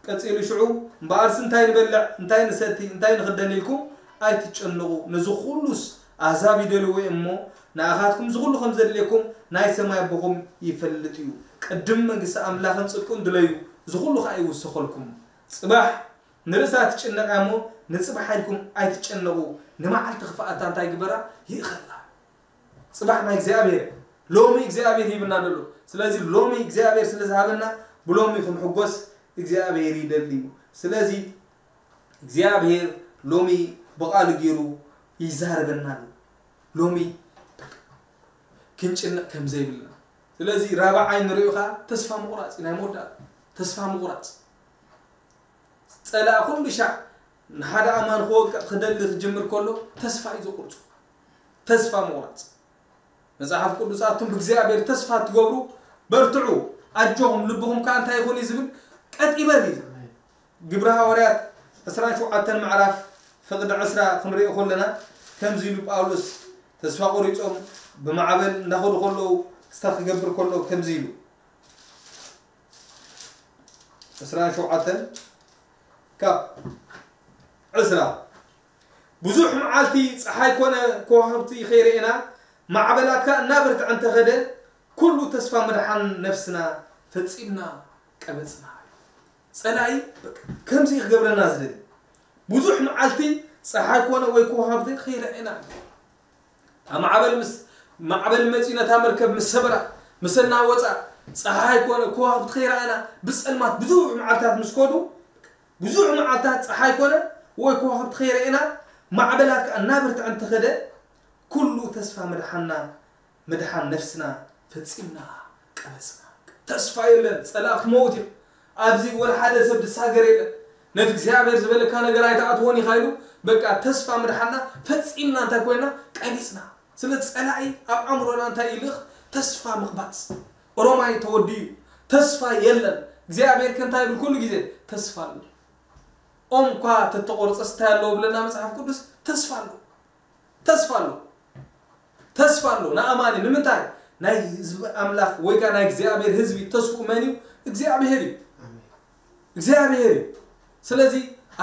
ቀጺሉ ሽዑ እምበኣርስ እንታይ ንበልዕ፣ እንታይ ንሰቲ፣ እንታይ ንኽደን ኢልኩም ኣይትጨነቑ። ነዚ ኩሉስ ኣህዛብ ይደልዎ እሞ ንኣኻትኩም እዚ ኩሉ ከም ዘድልየኩም ናይ ሰማይ ኣቦኹም ይፈልጥ እዩ። ቅድም መንግስቲ ኣምላኽን ጽድቁን ድለዩ፣ እዚ ኩሉ ከኣ ይውሰኸልኩም። ጽባሕ ንርእሳ ትጭነቕ እያ እሞ ንጽባሕ ኢልኩም ኣይትጨነቑ። ንመዓልቲ ክፍኣታ እንታይ ግበራ? ይእኸላ። ጽባሕ ናይ እግዚኣብሔር፣ ሎሚ እግዚኣብሔር ሂብና ደሎ። ስለዚ ሎሚ እግዚኣብሔር ስለ ዝሃበና ብሎሚ ክንሕጎስ እግዚኣብሔር ይደሊ እዩ። ስለዚ እግዚኣብሔር ሎሚ ብቓሉ ገይሩ ይዛረበና ኣሎ። ሎሚ ክንጭነቕ ከም ዘይብልና። ስለዚ ራብዓይ ንሪኦ ኸዓ ተስፋ ምቑራጽ እዩ፣ ናይ መወዳእታ ተስፋ ምቑራጽ። ጸላእ ኩሉ ሻዕ ንሓደ ኣማን ክወቅዕ ክደሊ ክጅምር ከሎ ተስፋ እዩ ዘቁርጹ። ተስፋ ምቑራጽ። መጽሓፍ ቅዱስ ኣቱም ብእግዚኣብሔር ተስፋ ትገብሩ በርትዑ፣ ኣጆኹም፣ ልብኹም ከኣ እንታይ ይኹን እዩ ዝብል? ቀጥ ይበል እዩ ዝብል። ግብሪ ሃዋርያት ዕስራን ሸውዓተን ምዕራፍ ፍቕዲ ዕስራ ክንሪኦ ከለና ከምዚ ኢሉ ጳውሎስ ተስፋ ቆሪጾም ብማዕበል እንዳኸዱ ከለዉ ክስታ ክገብር ከሎ ከምዚ ኢሉ ዕስራን ሸውዓተን ካብ ዕስራ ብዙሕ መዓልቲ ጸሓይ ኮነ ከዋኽብቲ ከይረኤና ማዕበላት ከኣ እናበርትዐ እንተኸደ ኩሉ ተስፋ ምድሓን ነፍስና ፈጺምና ቀበጽና። ጸላኢ በቃ ከምዚ እዩ ክገብረና ዝደሊ። ብዙሕ መዓልቲ ጸሓይ ኮነ ወይ ከዋኽብቲ ከይረኤና ኣብ ማዕበል ምስ ማዕበል መጺኡ ነታ መርከብ ምስ ሰበራ ምስ እናወጻ ጸሓይ ኮነ ከዋኽብቲ ከይረኣና ብጸልማት ብዙሕ መዓልታት ምስ ከዱ ብዙሕ መዓልታት ጸሓይ ኮነ ወይ ከዋኽብቲ ከይረኤና ማዕበላት ከኣ እናበርትዐ እንተኸደ ኩሉ ተስፋ ምድሓንና ምድሓን ነፍስና ፈጺምና ቀበጽና። ተስፋ የለን፣ ጸላእ ክመውት እዩ። ኣብዚ ወላ ሓደ ሰብ ዝሳገር የለን። ነቲ እግዚኣብሔር ዝበለካ ነገር ኣይትኣትዎን ኢኻ ኢሉ በቃ ተስፋ ምድሓንና ፈጺምና እንታይ ኮይና ቀቢጽና። ስለ ጸላኢ ኣብ ኣእምሮና እንታይ ይልእኽ? ተስፋ ምቕባጽ። ኦሮማይ ተወዲኡ ተስፋ የለን። እግዚኣብሔር ከ እንታይ ይብል ኩሉ ግዜ? ተስፋ ኣሎ። ኦም እኳ ተተቆርጸስ እንታይ ኣለዎ ብለና መጽሓፍ ቅዱስ? ተስፋ ኣሎ። ተስፋ ኣሎ። ተስፋ ኣሎ ንኣማኒ። ንምንታይ? ናይ ህዝቢ ኣምላኽ ወይ ከኣ ናይ እግዚኣብሔር ህዝቢ ተስፍኡ መን እዩ? እግዚኣብሔር እዩ። እግዚኣብሔር እዩ። ስለዚ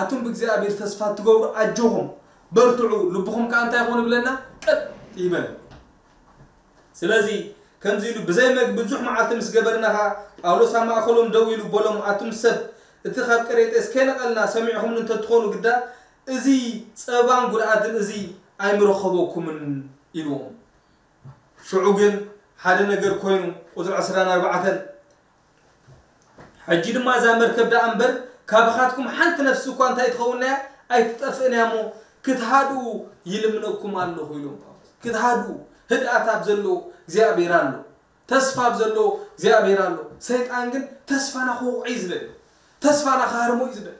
ኣቱም ብእግዚኣብሔር ተስፋ እትገብሩ ኣጆኹም በርትዑ፣ ልብኹም ከኣ እንታይ ይኹን ይብለና? ቀጥ ይበል። ስለዚ ከምዚ ኢሉ ብዘይ መግቢ ብዙሕ መዓልቲ ምስ ገበርና ኸኣ ጳውሎስ ኣብ ማእከሎም ደው ኢሉ በሎም፣ ኣቱም ሰብ እቲ ካብ ቀሬጤስ ከይነቐልና ሰሚዕኹምኒ እንተትኾኑ ግዳ እዚ ጸባን ጉድኣትን እዚ ኣይምረኸበኩምን ኢልዎም። ሽዑ ግን ሓደ ነገር ኮይኑ ቁጽሪ ዕስራን ኣርባዕተን ሕጂ ድማ እዛ መርከብ ደኣ እምበር ካባኻትኩም ሓንቲ ነፍሲ እኳ እንታይ ትኸውን እያ ኣይትጠፍእን እያ እሞ ክትሃድኡ ይልምነኩም ኣለኹ ኢሎም ጳውሎስ። ክትሃድኡ ህድኣት ኣብ ዘለዎ እግዚኣብሔር ኣሎ። ተስፋ ኣብ ዘለዎ እግዚኣብሔር ኣሎ። ሰይጣን ግን ተስፋና ክወቕዖ እዩ ዝደሊ። ተስፋና ክሃርሞ እዩ ዝደሊ።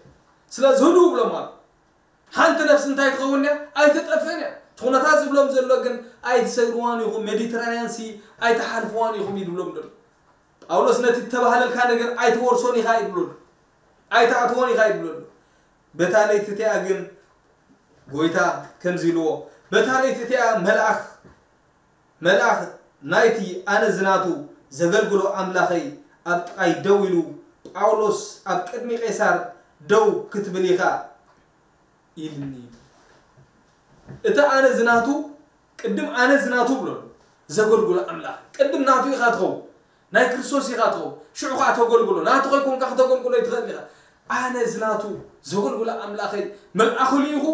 ስለዚ ህድኡ ብሎም ኣሎ። ሓንቲ ነፍሲ እንታይ ትኸውን እያ? ኣይትጠፍእን እያ። ኩነታት ዝብሎም ዘሎ ግን ኣይትሰግርዋን ኢኹም፣ ሜዲትራንያን ሲ ኣይትሓልፍዋን ኢኹም እዩ ዝብሎም ዘሎ። ጳውሎስ ነቲ እተባህለልካ ነገር ኣይትወርሶን ኢኻ እዩ ዝብሎ ኣሎ። ኣይትኣትዎን ኢኻ እዩ ዝብሎ ኣሎ። በታ ለይቲ እቲኣ ግን ጎይታ ከምዚ ኢልዎ፣ በታ ለይቲ እቲኣ መልኣኽ መልኣኽ ናይቲ ኣነ ዝናቱ ዘገልግሎ ኣምላኸይ ኣብ ጥቓይ ደው ኢሉ፣ "ጳውሎስ ኣብ ቅድሚ ቄሳር ደው ክትብል ኢኻ" ኢልኒ። እቲ ኣነ ዝናቱ ቅድም ኣነ ዝናቱ ብሎ ዘገልግሎ ኣምላኽ ቅድም ናቱ ኢኻ ትኸውን፣ ናይ ክርስቶስ ኢኻ ትኸውን። ሽዑ ኸዓ ተገልግሎ ናቱ ከይኮንካ ከተገልግሎ ኣይትኽእል ኢኻ። ኣነ ዝናቱ ዘገልግሎ ኣምላኸይ መልኣኹ ልኢኹ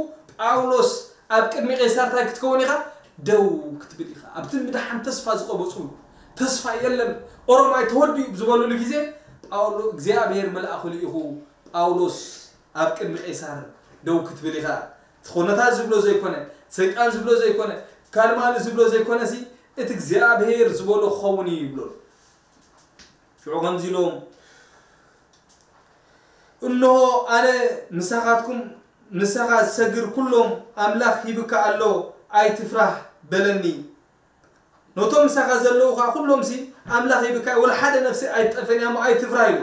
ጳውሎስ ኣብ ቅድሚ ቄሳር እንታይ ክትከውን ኢኻ? ደው ክትብል ኢኻ። ኣብቲ ምድሓን ተስፋ ዝቐበጹ ተስፋ የለን፣ ኦሮማይ ተወዲኡ ዝበሉሉ ግዜ ጳውሎ እግዚኣብሔር መልኣኹ ልኢኹ ጳውሎስ ኣብ ቅድሚ ቄሳር ደው ክትብል ኢኻ። እቲ ኩነታት ዝብሎ ዘይኮነ፣ ሰይጣን ዝብሎ ዘይኮነ፣ ካልማሊ ዝብሎ ዘይኮነ ሲ እቲ እግዚኣብሔር ዝበሎ ክኸውን እዩ ይብሎ። ሽዑ ከምዚ ኢሎም፣ "እንሆ ኣነ ምሳኻትኩም፣ ምሳኻ ዝሰግር ኩሎም ኣምላኽ ሂብካ ኣሎ፣ ኣይትፍራህ" በለኒ። ነቶም ምሳኻ ዘለዉ ኸዓ ኩሎምሲ ኣምላኽ ሂብካ እዩ፣ ወላ ሓደ ነፍሲ ኣይትጠፍእን እያ እሞ ኣይትፍራህ ኢሉ።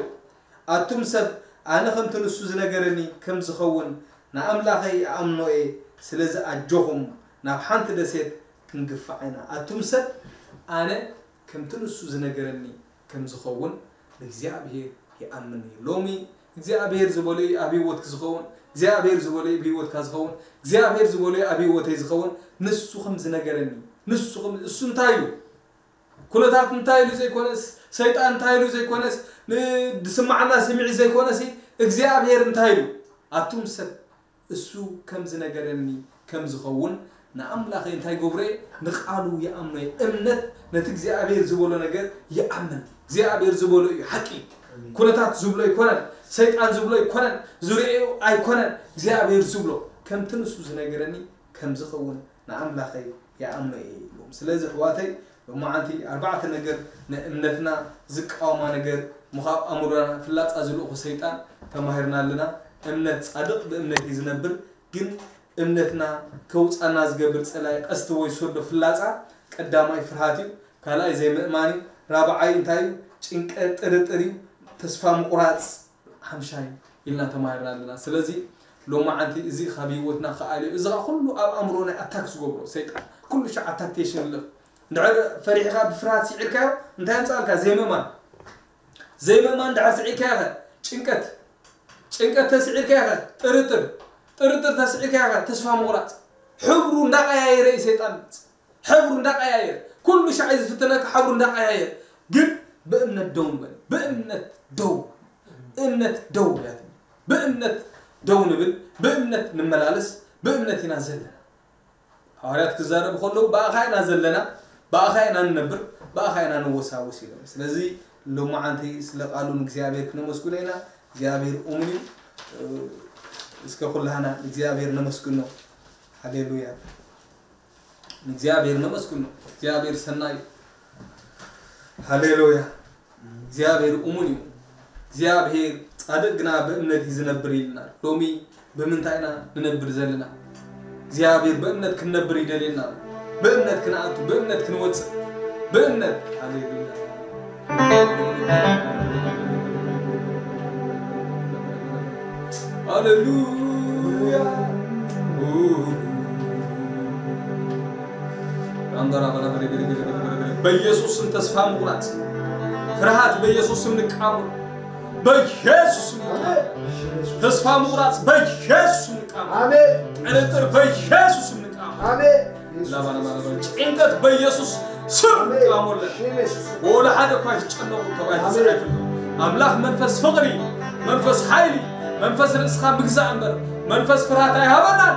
ኣቱም ሰብ፣ ኣነ ከምቲ ንሱ ዝነገረኒ ከም ዝኸውን ንኣምላኸይ እኣምኖ እየ። ስለዚ ኣጆኹም፣ ናብ ሓንቲ ደሴት ክንግፋዕ ኢና። ኣቱም ሰብ፣ ኣነ ከምቲ ንሱ ዝነገረኒ ከም ዝኸውን ብእግዚኣብሔር ይኣምን እየ። ሎሚ እግዚኣብሔር ዝበሎ እዩ ኣብ ህይወትክ ዝኸውን፣ እግዚኣብሔር ዝበሎ እዩ ኣብ ህይወትካ ዝኸውን፣ እግዚኣብሔር ዝበሎ እዩ ኣብ ህይወተይ ዝኸውን። ንሱ ከም ዝነገረኒ፣ ንሱ ከም፣ እሱ እንታይ ኢሉ? ኩነታት እንታይ ኢሉ ዘይኮነስ፣ ሰይጣን እንታይ ኢሉ ዘይኮነስ፣ ን-፣ ዝስማዓና ስምዒት ዘይኮነሲ፣ እግዚኣብሔር እንታይ ኢሉ? ኣቱም ሰብ፣ እሱ ከም ዝነገረኒ ከም ዝኸውን ንኣምላኸይ እንታይ ገብሮ እየ? ንቓሉ ይኣምኖ እየ። እምነት ነቲ እግዚኣብሔር ዝበሎ ነገር ይኣምን። እግዚኣብሔር ዝበሎ እዩ ሓቂ። ኩነታት ዝብሎ ኣይኮነን፣ ሰይጣን ዝብሎ ኣይኮነን፣ ዝርእዮ ኣይኮነን። እግዚኣብሔር ዝብሎ ከምቲ ንሱ ዝነገረኒ ከም ዝኸውን ንኣምላኸይ ይኣምኖ እየ ኢሎም። ስለዚ ኣሕዋተይ፣ ሎማዓንቲ ኣርባዕተ ነገር ንእምነትና ዝቃወማ ነገር ምዃብ ኣእምሮና ፍላጻ ዝልእኹ ሰይጣን ተማሂርና ኣለና። እምነት ጻድቕ ብእምነት እዩ ዝነብር፣ ግን እምነትና ከውጻና ዝገብር ጸላይ ቀስቲ ወይ ሶዶ ፍላጻ ቀዳማይ ፍርሃት እዩ፣ ካልኣይ ዘይምእማን እዩ፣ ራብዓይ እንታይ እዩ? ጭንቀት፣ ጥርጥር እዩ፣ ተስፋ ምቑራጽ፣ ሓምሻይ ኢልና ተማሂርና ኣለና። ስለዚ ሎማዓንቲ እዚ ካብ ህይወትና ክኣልዮ፣ እዚ ኸዓ ኩሉ ኣብ ኣእምሮ ናይ ኣታክ ዝገብሮ ሰይጣን፣ ኩሉ ሻዕ ኣታክቴሽን ኣሎ። እንድሕር ፈሪሕኻ ብፍርሃት ስዒርካዮ፣ እንታይ የምጻልካ? ዘይምእማን። ዘይምእማን እንድሕር ስዒርካዮ ኸ ጭንቀት፣ ጭንቀት ተስዒርካዮ ኸ ጥርጥር፣ ጥርጥር ተስዒርካዮ ኸ ተስፋ ምቑራጽ። ሕብሩ እንዳቐያየረ እዩ ሰይጣን ዝመጽእ። ሕብሩ እንዳቀያየር፣ ኩሉ ሻዕ ዝፍትነካ ሕብሩ እንዳቀያየር፣ ግን ብእምነት ደው ንበል። ብእምነት ደው፣ እምነት ደው እያ ትብል። ብእምነት ደው ንብል፣ ብእምነት ንመላለስ፣ ብእምነት ኢና ዘለና። ሃዋርያት ክዛረቡ ከለዉ ብኣኻ ኢና ዘለና፣ ብኣኻ ኢና ንነብር፣ ብኣኻ ኢና ንወሳወስ ኢሎም። ስለዚ ሎማዓንቲ ስለ ቃሉ ንእግዚኣብሔር ክነመስግኖ ኢና። እግዚኣብሔር እሙን እዩ። እስከ ኩላህና ንእግዚኣብሔር ነመስግኖ። ሃሌሉያ። ንእግዚኣብሔር ነመስግኖ። እግዚኣብሔር ሰናይ እዩ። ሃሌሉያ። እግዚኣብሔር እሙን እዩ። እግዚኣብሔር ጻድቕ ግና ብእምነት እዩ ዝነብር ኢልና። ሎሚ ብምንታይ ኢና ንነብር ዘለና? እግዚኣብሔር ብእምነት ክንነብር ይደልየና። ብእምነት ክንኣቱ፣ ብእምነት ክንወጽእ፣ ብእምነት። ሃሌሉያ። ሃሌሉያ። በኢየሱስ ስም ተስፋ ምቑራጽ፣ ፍርሃት በኢየሱስ ስም ንቃወም። በኢየሱስ ስም ንቃወም። ተስፋ ምቑራጽ በኢየሱስ ስም ንቃወም። ኣሜን። ጥርጥር በኢየሱስ ስም ንቃወም። ኣሜን። ላባላባላባ ጭንቀት በኢየሱስ ስም ንቃወመለን። ወላ ሓደ እኳ ኣይትጨነቑ ተባሂሉ ተጻሒፉ ኣሎ። ኣምላኽ መንፈስ ፍቕሪ፣ መንፈስ ሓይሊ፣ መንፈስ ርእስኻ ምግዛእ እምበር መንፈስ ፍርሃት ኣይሃበናን።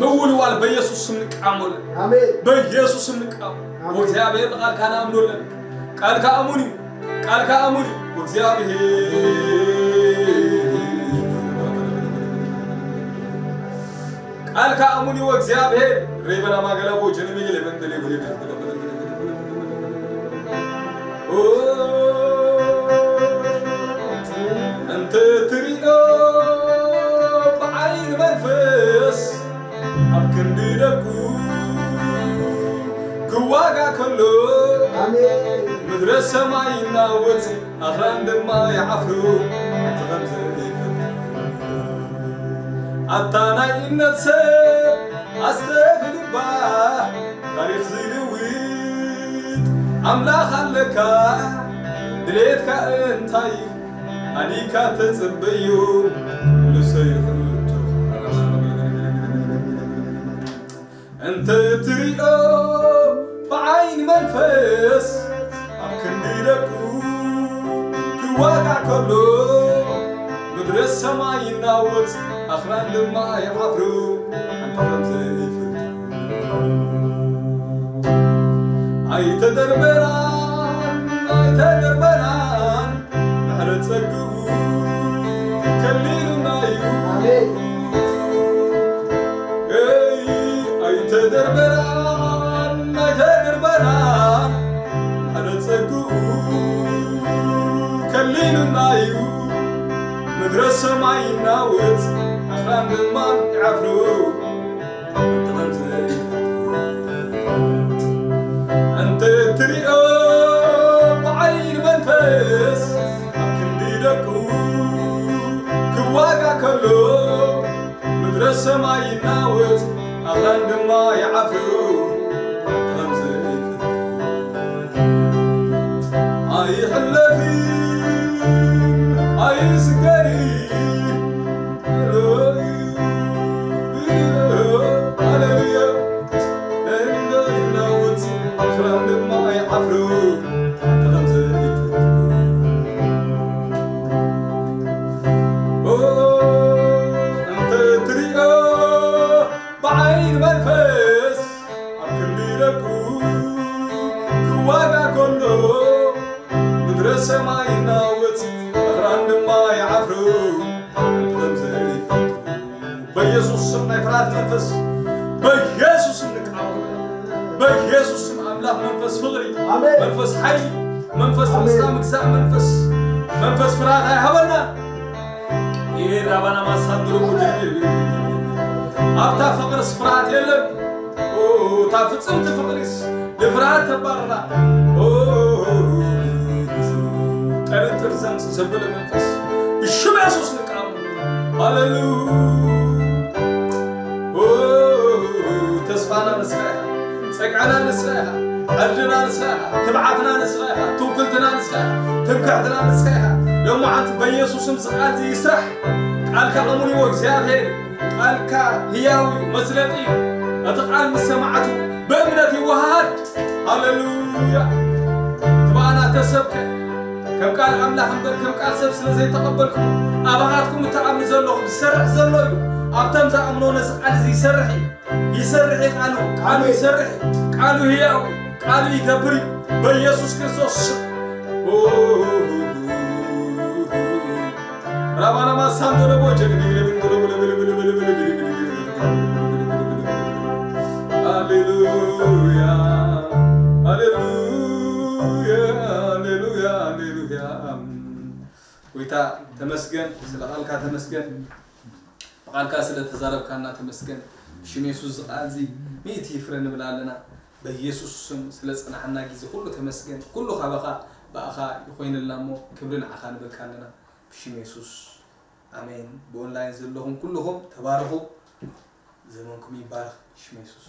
ምውልዋል በኢየሱስ ስም ንቃወመለን። ኣሜን። በኢየሱስ ስም ንቃወም። ኣሜን። ወእግዚኣብሔር ንቃልካ ንኣምነለን። ቃልካ እሙን እዩ። ቃልካ እሙን እዩ። ወእግዚኣብሔር ቃልካ እሙን እዩ። ወእግዚኣብሔር ሬበና ማገላቦ ጀነሚ ለመንደሌ ብሌ እንተ ትሪኦ ብዓይኒ መንፈስ ምድረ ሰማይ ይናወጽ፣ ኣኽራን ድማ ይዓፍሩ፣ ሓንቲ ከም ዘይፈልጥ። ኣታ ናይ እምነት ሰብ ኣስተብህል እባ፣ ታሪኽ ዝልውጥ ኣምላኽ ኣለካ። ድሌትካ እንታይ እዩ? ኣዲካ ተጽበዮ፣ ንሰይሕቶ። እንተ ትሪኦ ብዓይኒ መንፈስ፣ ኣብ ክንዲ ደቁ ክዋጋእ ከሎ፣ ምድረ ሰማይ ይናወጽ፣ ኣኽራን ድማ ይዓፍሩ፣ ሓንቲ ከም ዘይፈልጡ። ኣይተደርበናን፣ ኣይተደርበናን፣ ምሕረት ጸግኡ ከሊሉና እዩ። ኣሜን። እይ፣ ኣይተደርበናን፣ ኣይተደርበናን፣ ምሕረት ጸግኡ ከሊሉና እዩ። ምድረ ሰማይ ይናወጽ፣ ኣኽራን ድማ ይዓፍሩ። እንተ ትሪኦ ብዓይኒ መንፈስ፣ ኣብ ክንዲ ደቁ ክዋጋ ከሎ፣ ምድረ ሰማይ ይናወጽ፣ ኣኽራን ድማ ይዓፍሩ። እንተ ዘይፈልጡ ኣይሕለፍን ኣይስገርን። ሃሌሉያ። እንዶ ይናወጽ፣ ኣኽራን ድማ ይዓፍሩ። ኣንተ ከም ዘይፈልጡ። ኦ፣ እንተ ትሪኦ ብዓይኒ መንፈስ፣ ኣብ ክንዲ ደቁ ክዋጋ ከሎ፣ ምድረ ሰማይ ይናወጽ፣ ኣኽራን ድማ ይዓፍሩ። ኣንተ ከም ዘይፈልጡ። በኢየሱስ ስም ናይ ፍርሃት መንፈስ በኢየሱስ ስም ንቃወም። በኢየሱስ ስም ኣምላኽ መንፈስ ፍቕሪ፣ ኣሜን። መንፈስ ሓይሊ፣ መንፈስ ኣሜን። ርእስና ምግዛእ መንፈስ፣ መንፈስ ፍርሃት ኣይሃበና። ይሄ ራባና ማሳንድሮ። ኣብታ ፍቕርስ ፍርሃት የለን። ኦ፣ እታ ፍጽምቲ ፍቕሪስ ንፍርሃት ተባርራ። ኦ፣ ጠርጥር ዘምጽእ ዘበለ መንፈስ ብሽም የሱስ ንቃወም። ሃሌሉያ። ኦ፣ ተስፋና ንስኻ ኢኻ፣ ጸግዕና ንስኻ ኢኻ፣ ዕድልና ንስኻ ኢኻ፣ ትብዓትና ንስኻ ኢኻ፣ ትውክልትና ንስኻ ኢኻ፣ ትምክሕትና ንስኻ ኢኻ። ሎማዓንቲ በኢየሱስም ዝቓል ይስራሕ። ቃልካ ኣሙንዎ እግዚኣብሔር። ቃልካ ህያው እዩ፣ መዝለጢ እዩ። እቲ ቃል ምስ ሰማዕቱ ብእምነት ይወሃሃድ። ሃሌሉያ። ትባኣና ተሰብከ። ከም ቃል ኣምላኽ እምበር ከም ቃል ሰብ ስለ ዘይተቐበልኩም፣ ኣባኻትኩም እትኣምኑ ዘለኹም ዝሰርሕ ዘሎ እዩ። ኣብቶም ዝኣምኖ ነዚ ቃል እዚ ይሰርሕ እዩ። ይሰርሕ እዩ ቃሉ። ቃሉ ይሰርሕ እዩ። ቃሉ ህያው እዩ። ቃሉ ይገብር እዩ። በኢየሱስ ክርስቶስ ስም። ራባናማ ሳንዶሎቦ ጀግኒ ሃሌሉያ፣ ሃሌሉያ፣ ሃሌሉያ፣ ሃሌሉያ። ጎይታ ተመስገን፣ ስለ ቃልካ ተመስገን፣ ብቃልካ ስለ ተዛረብካና ተመስገን። ብሽም የሱስ ዝቃል እዚ ሚእቲ ይፍረ ንብል ኣለና። በኢየሱስ ስም ስለ ጸናሕና ግዜ ኩሉ ተመስገን። ኩሉ ካባኻ ብኣኻ ይኾይንልና እሞ ክብሪ ንዓኻ ንበልካ ኣለና። ብሽም የሱስ ኣሜን። ብኦንላይን ዘለኹም ኩልኹም ተባረኹ። ዘመንኩም ይባረኽ። ብሽም የሱስ።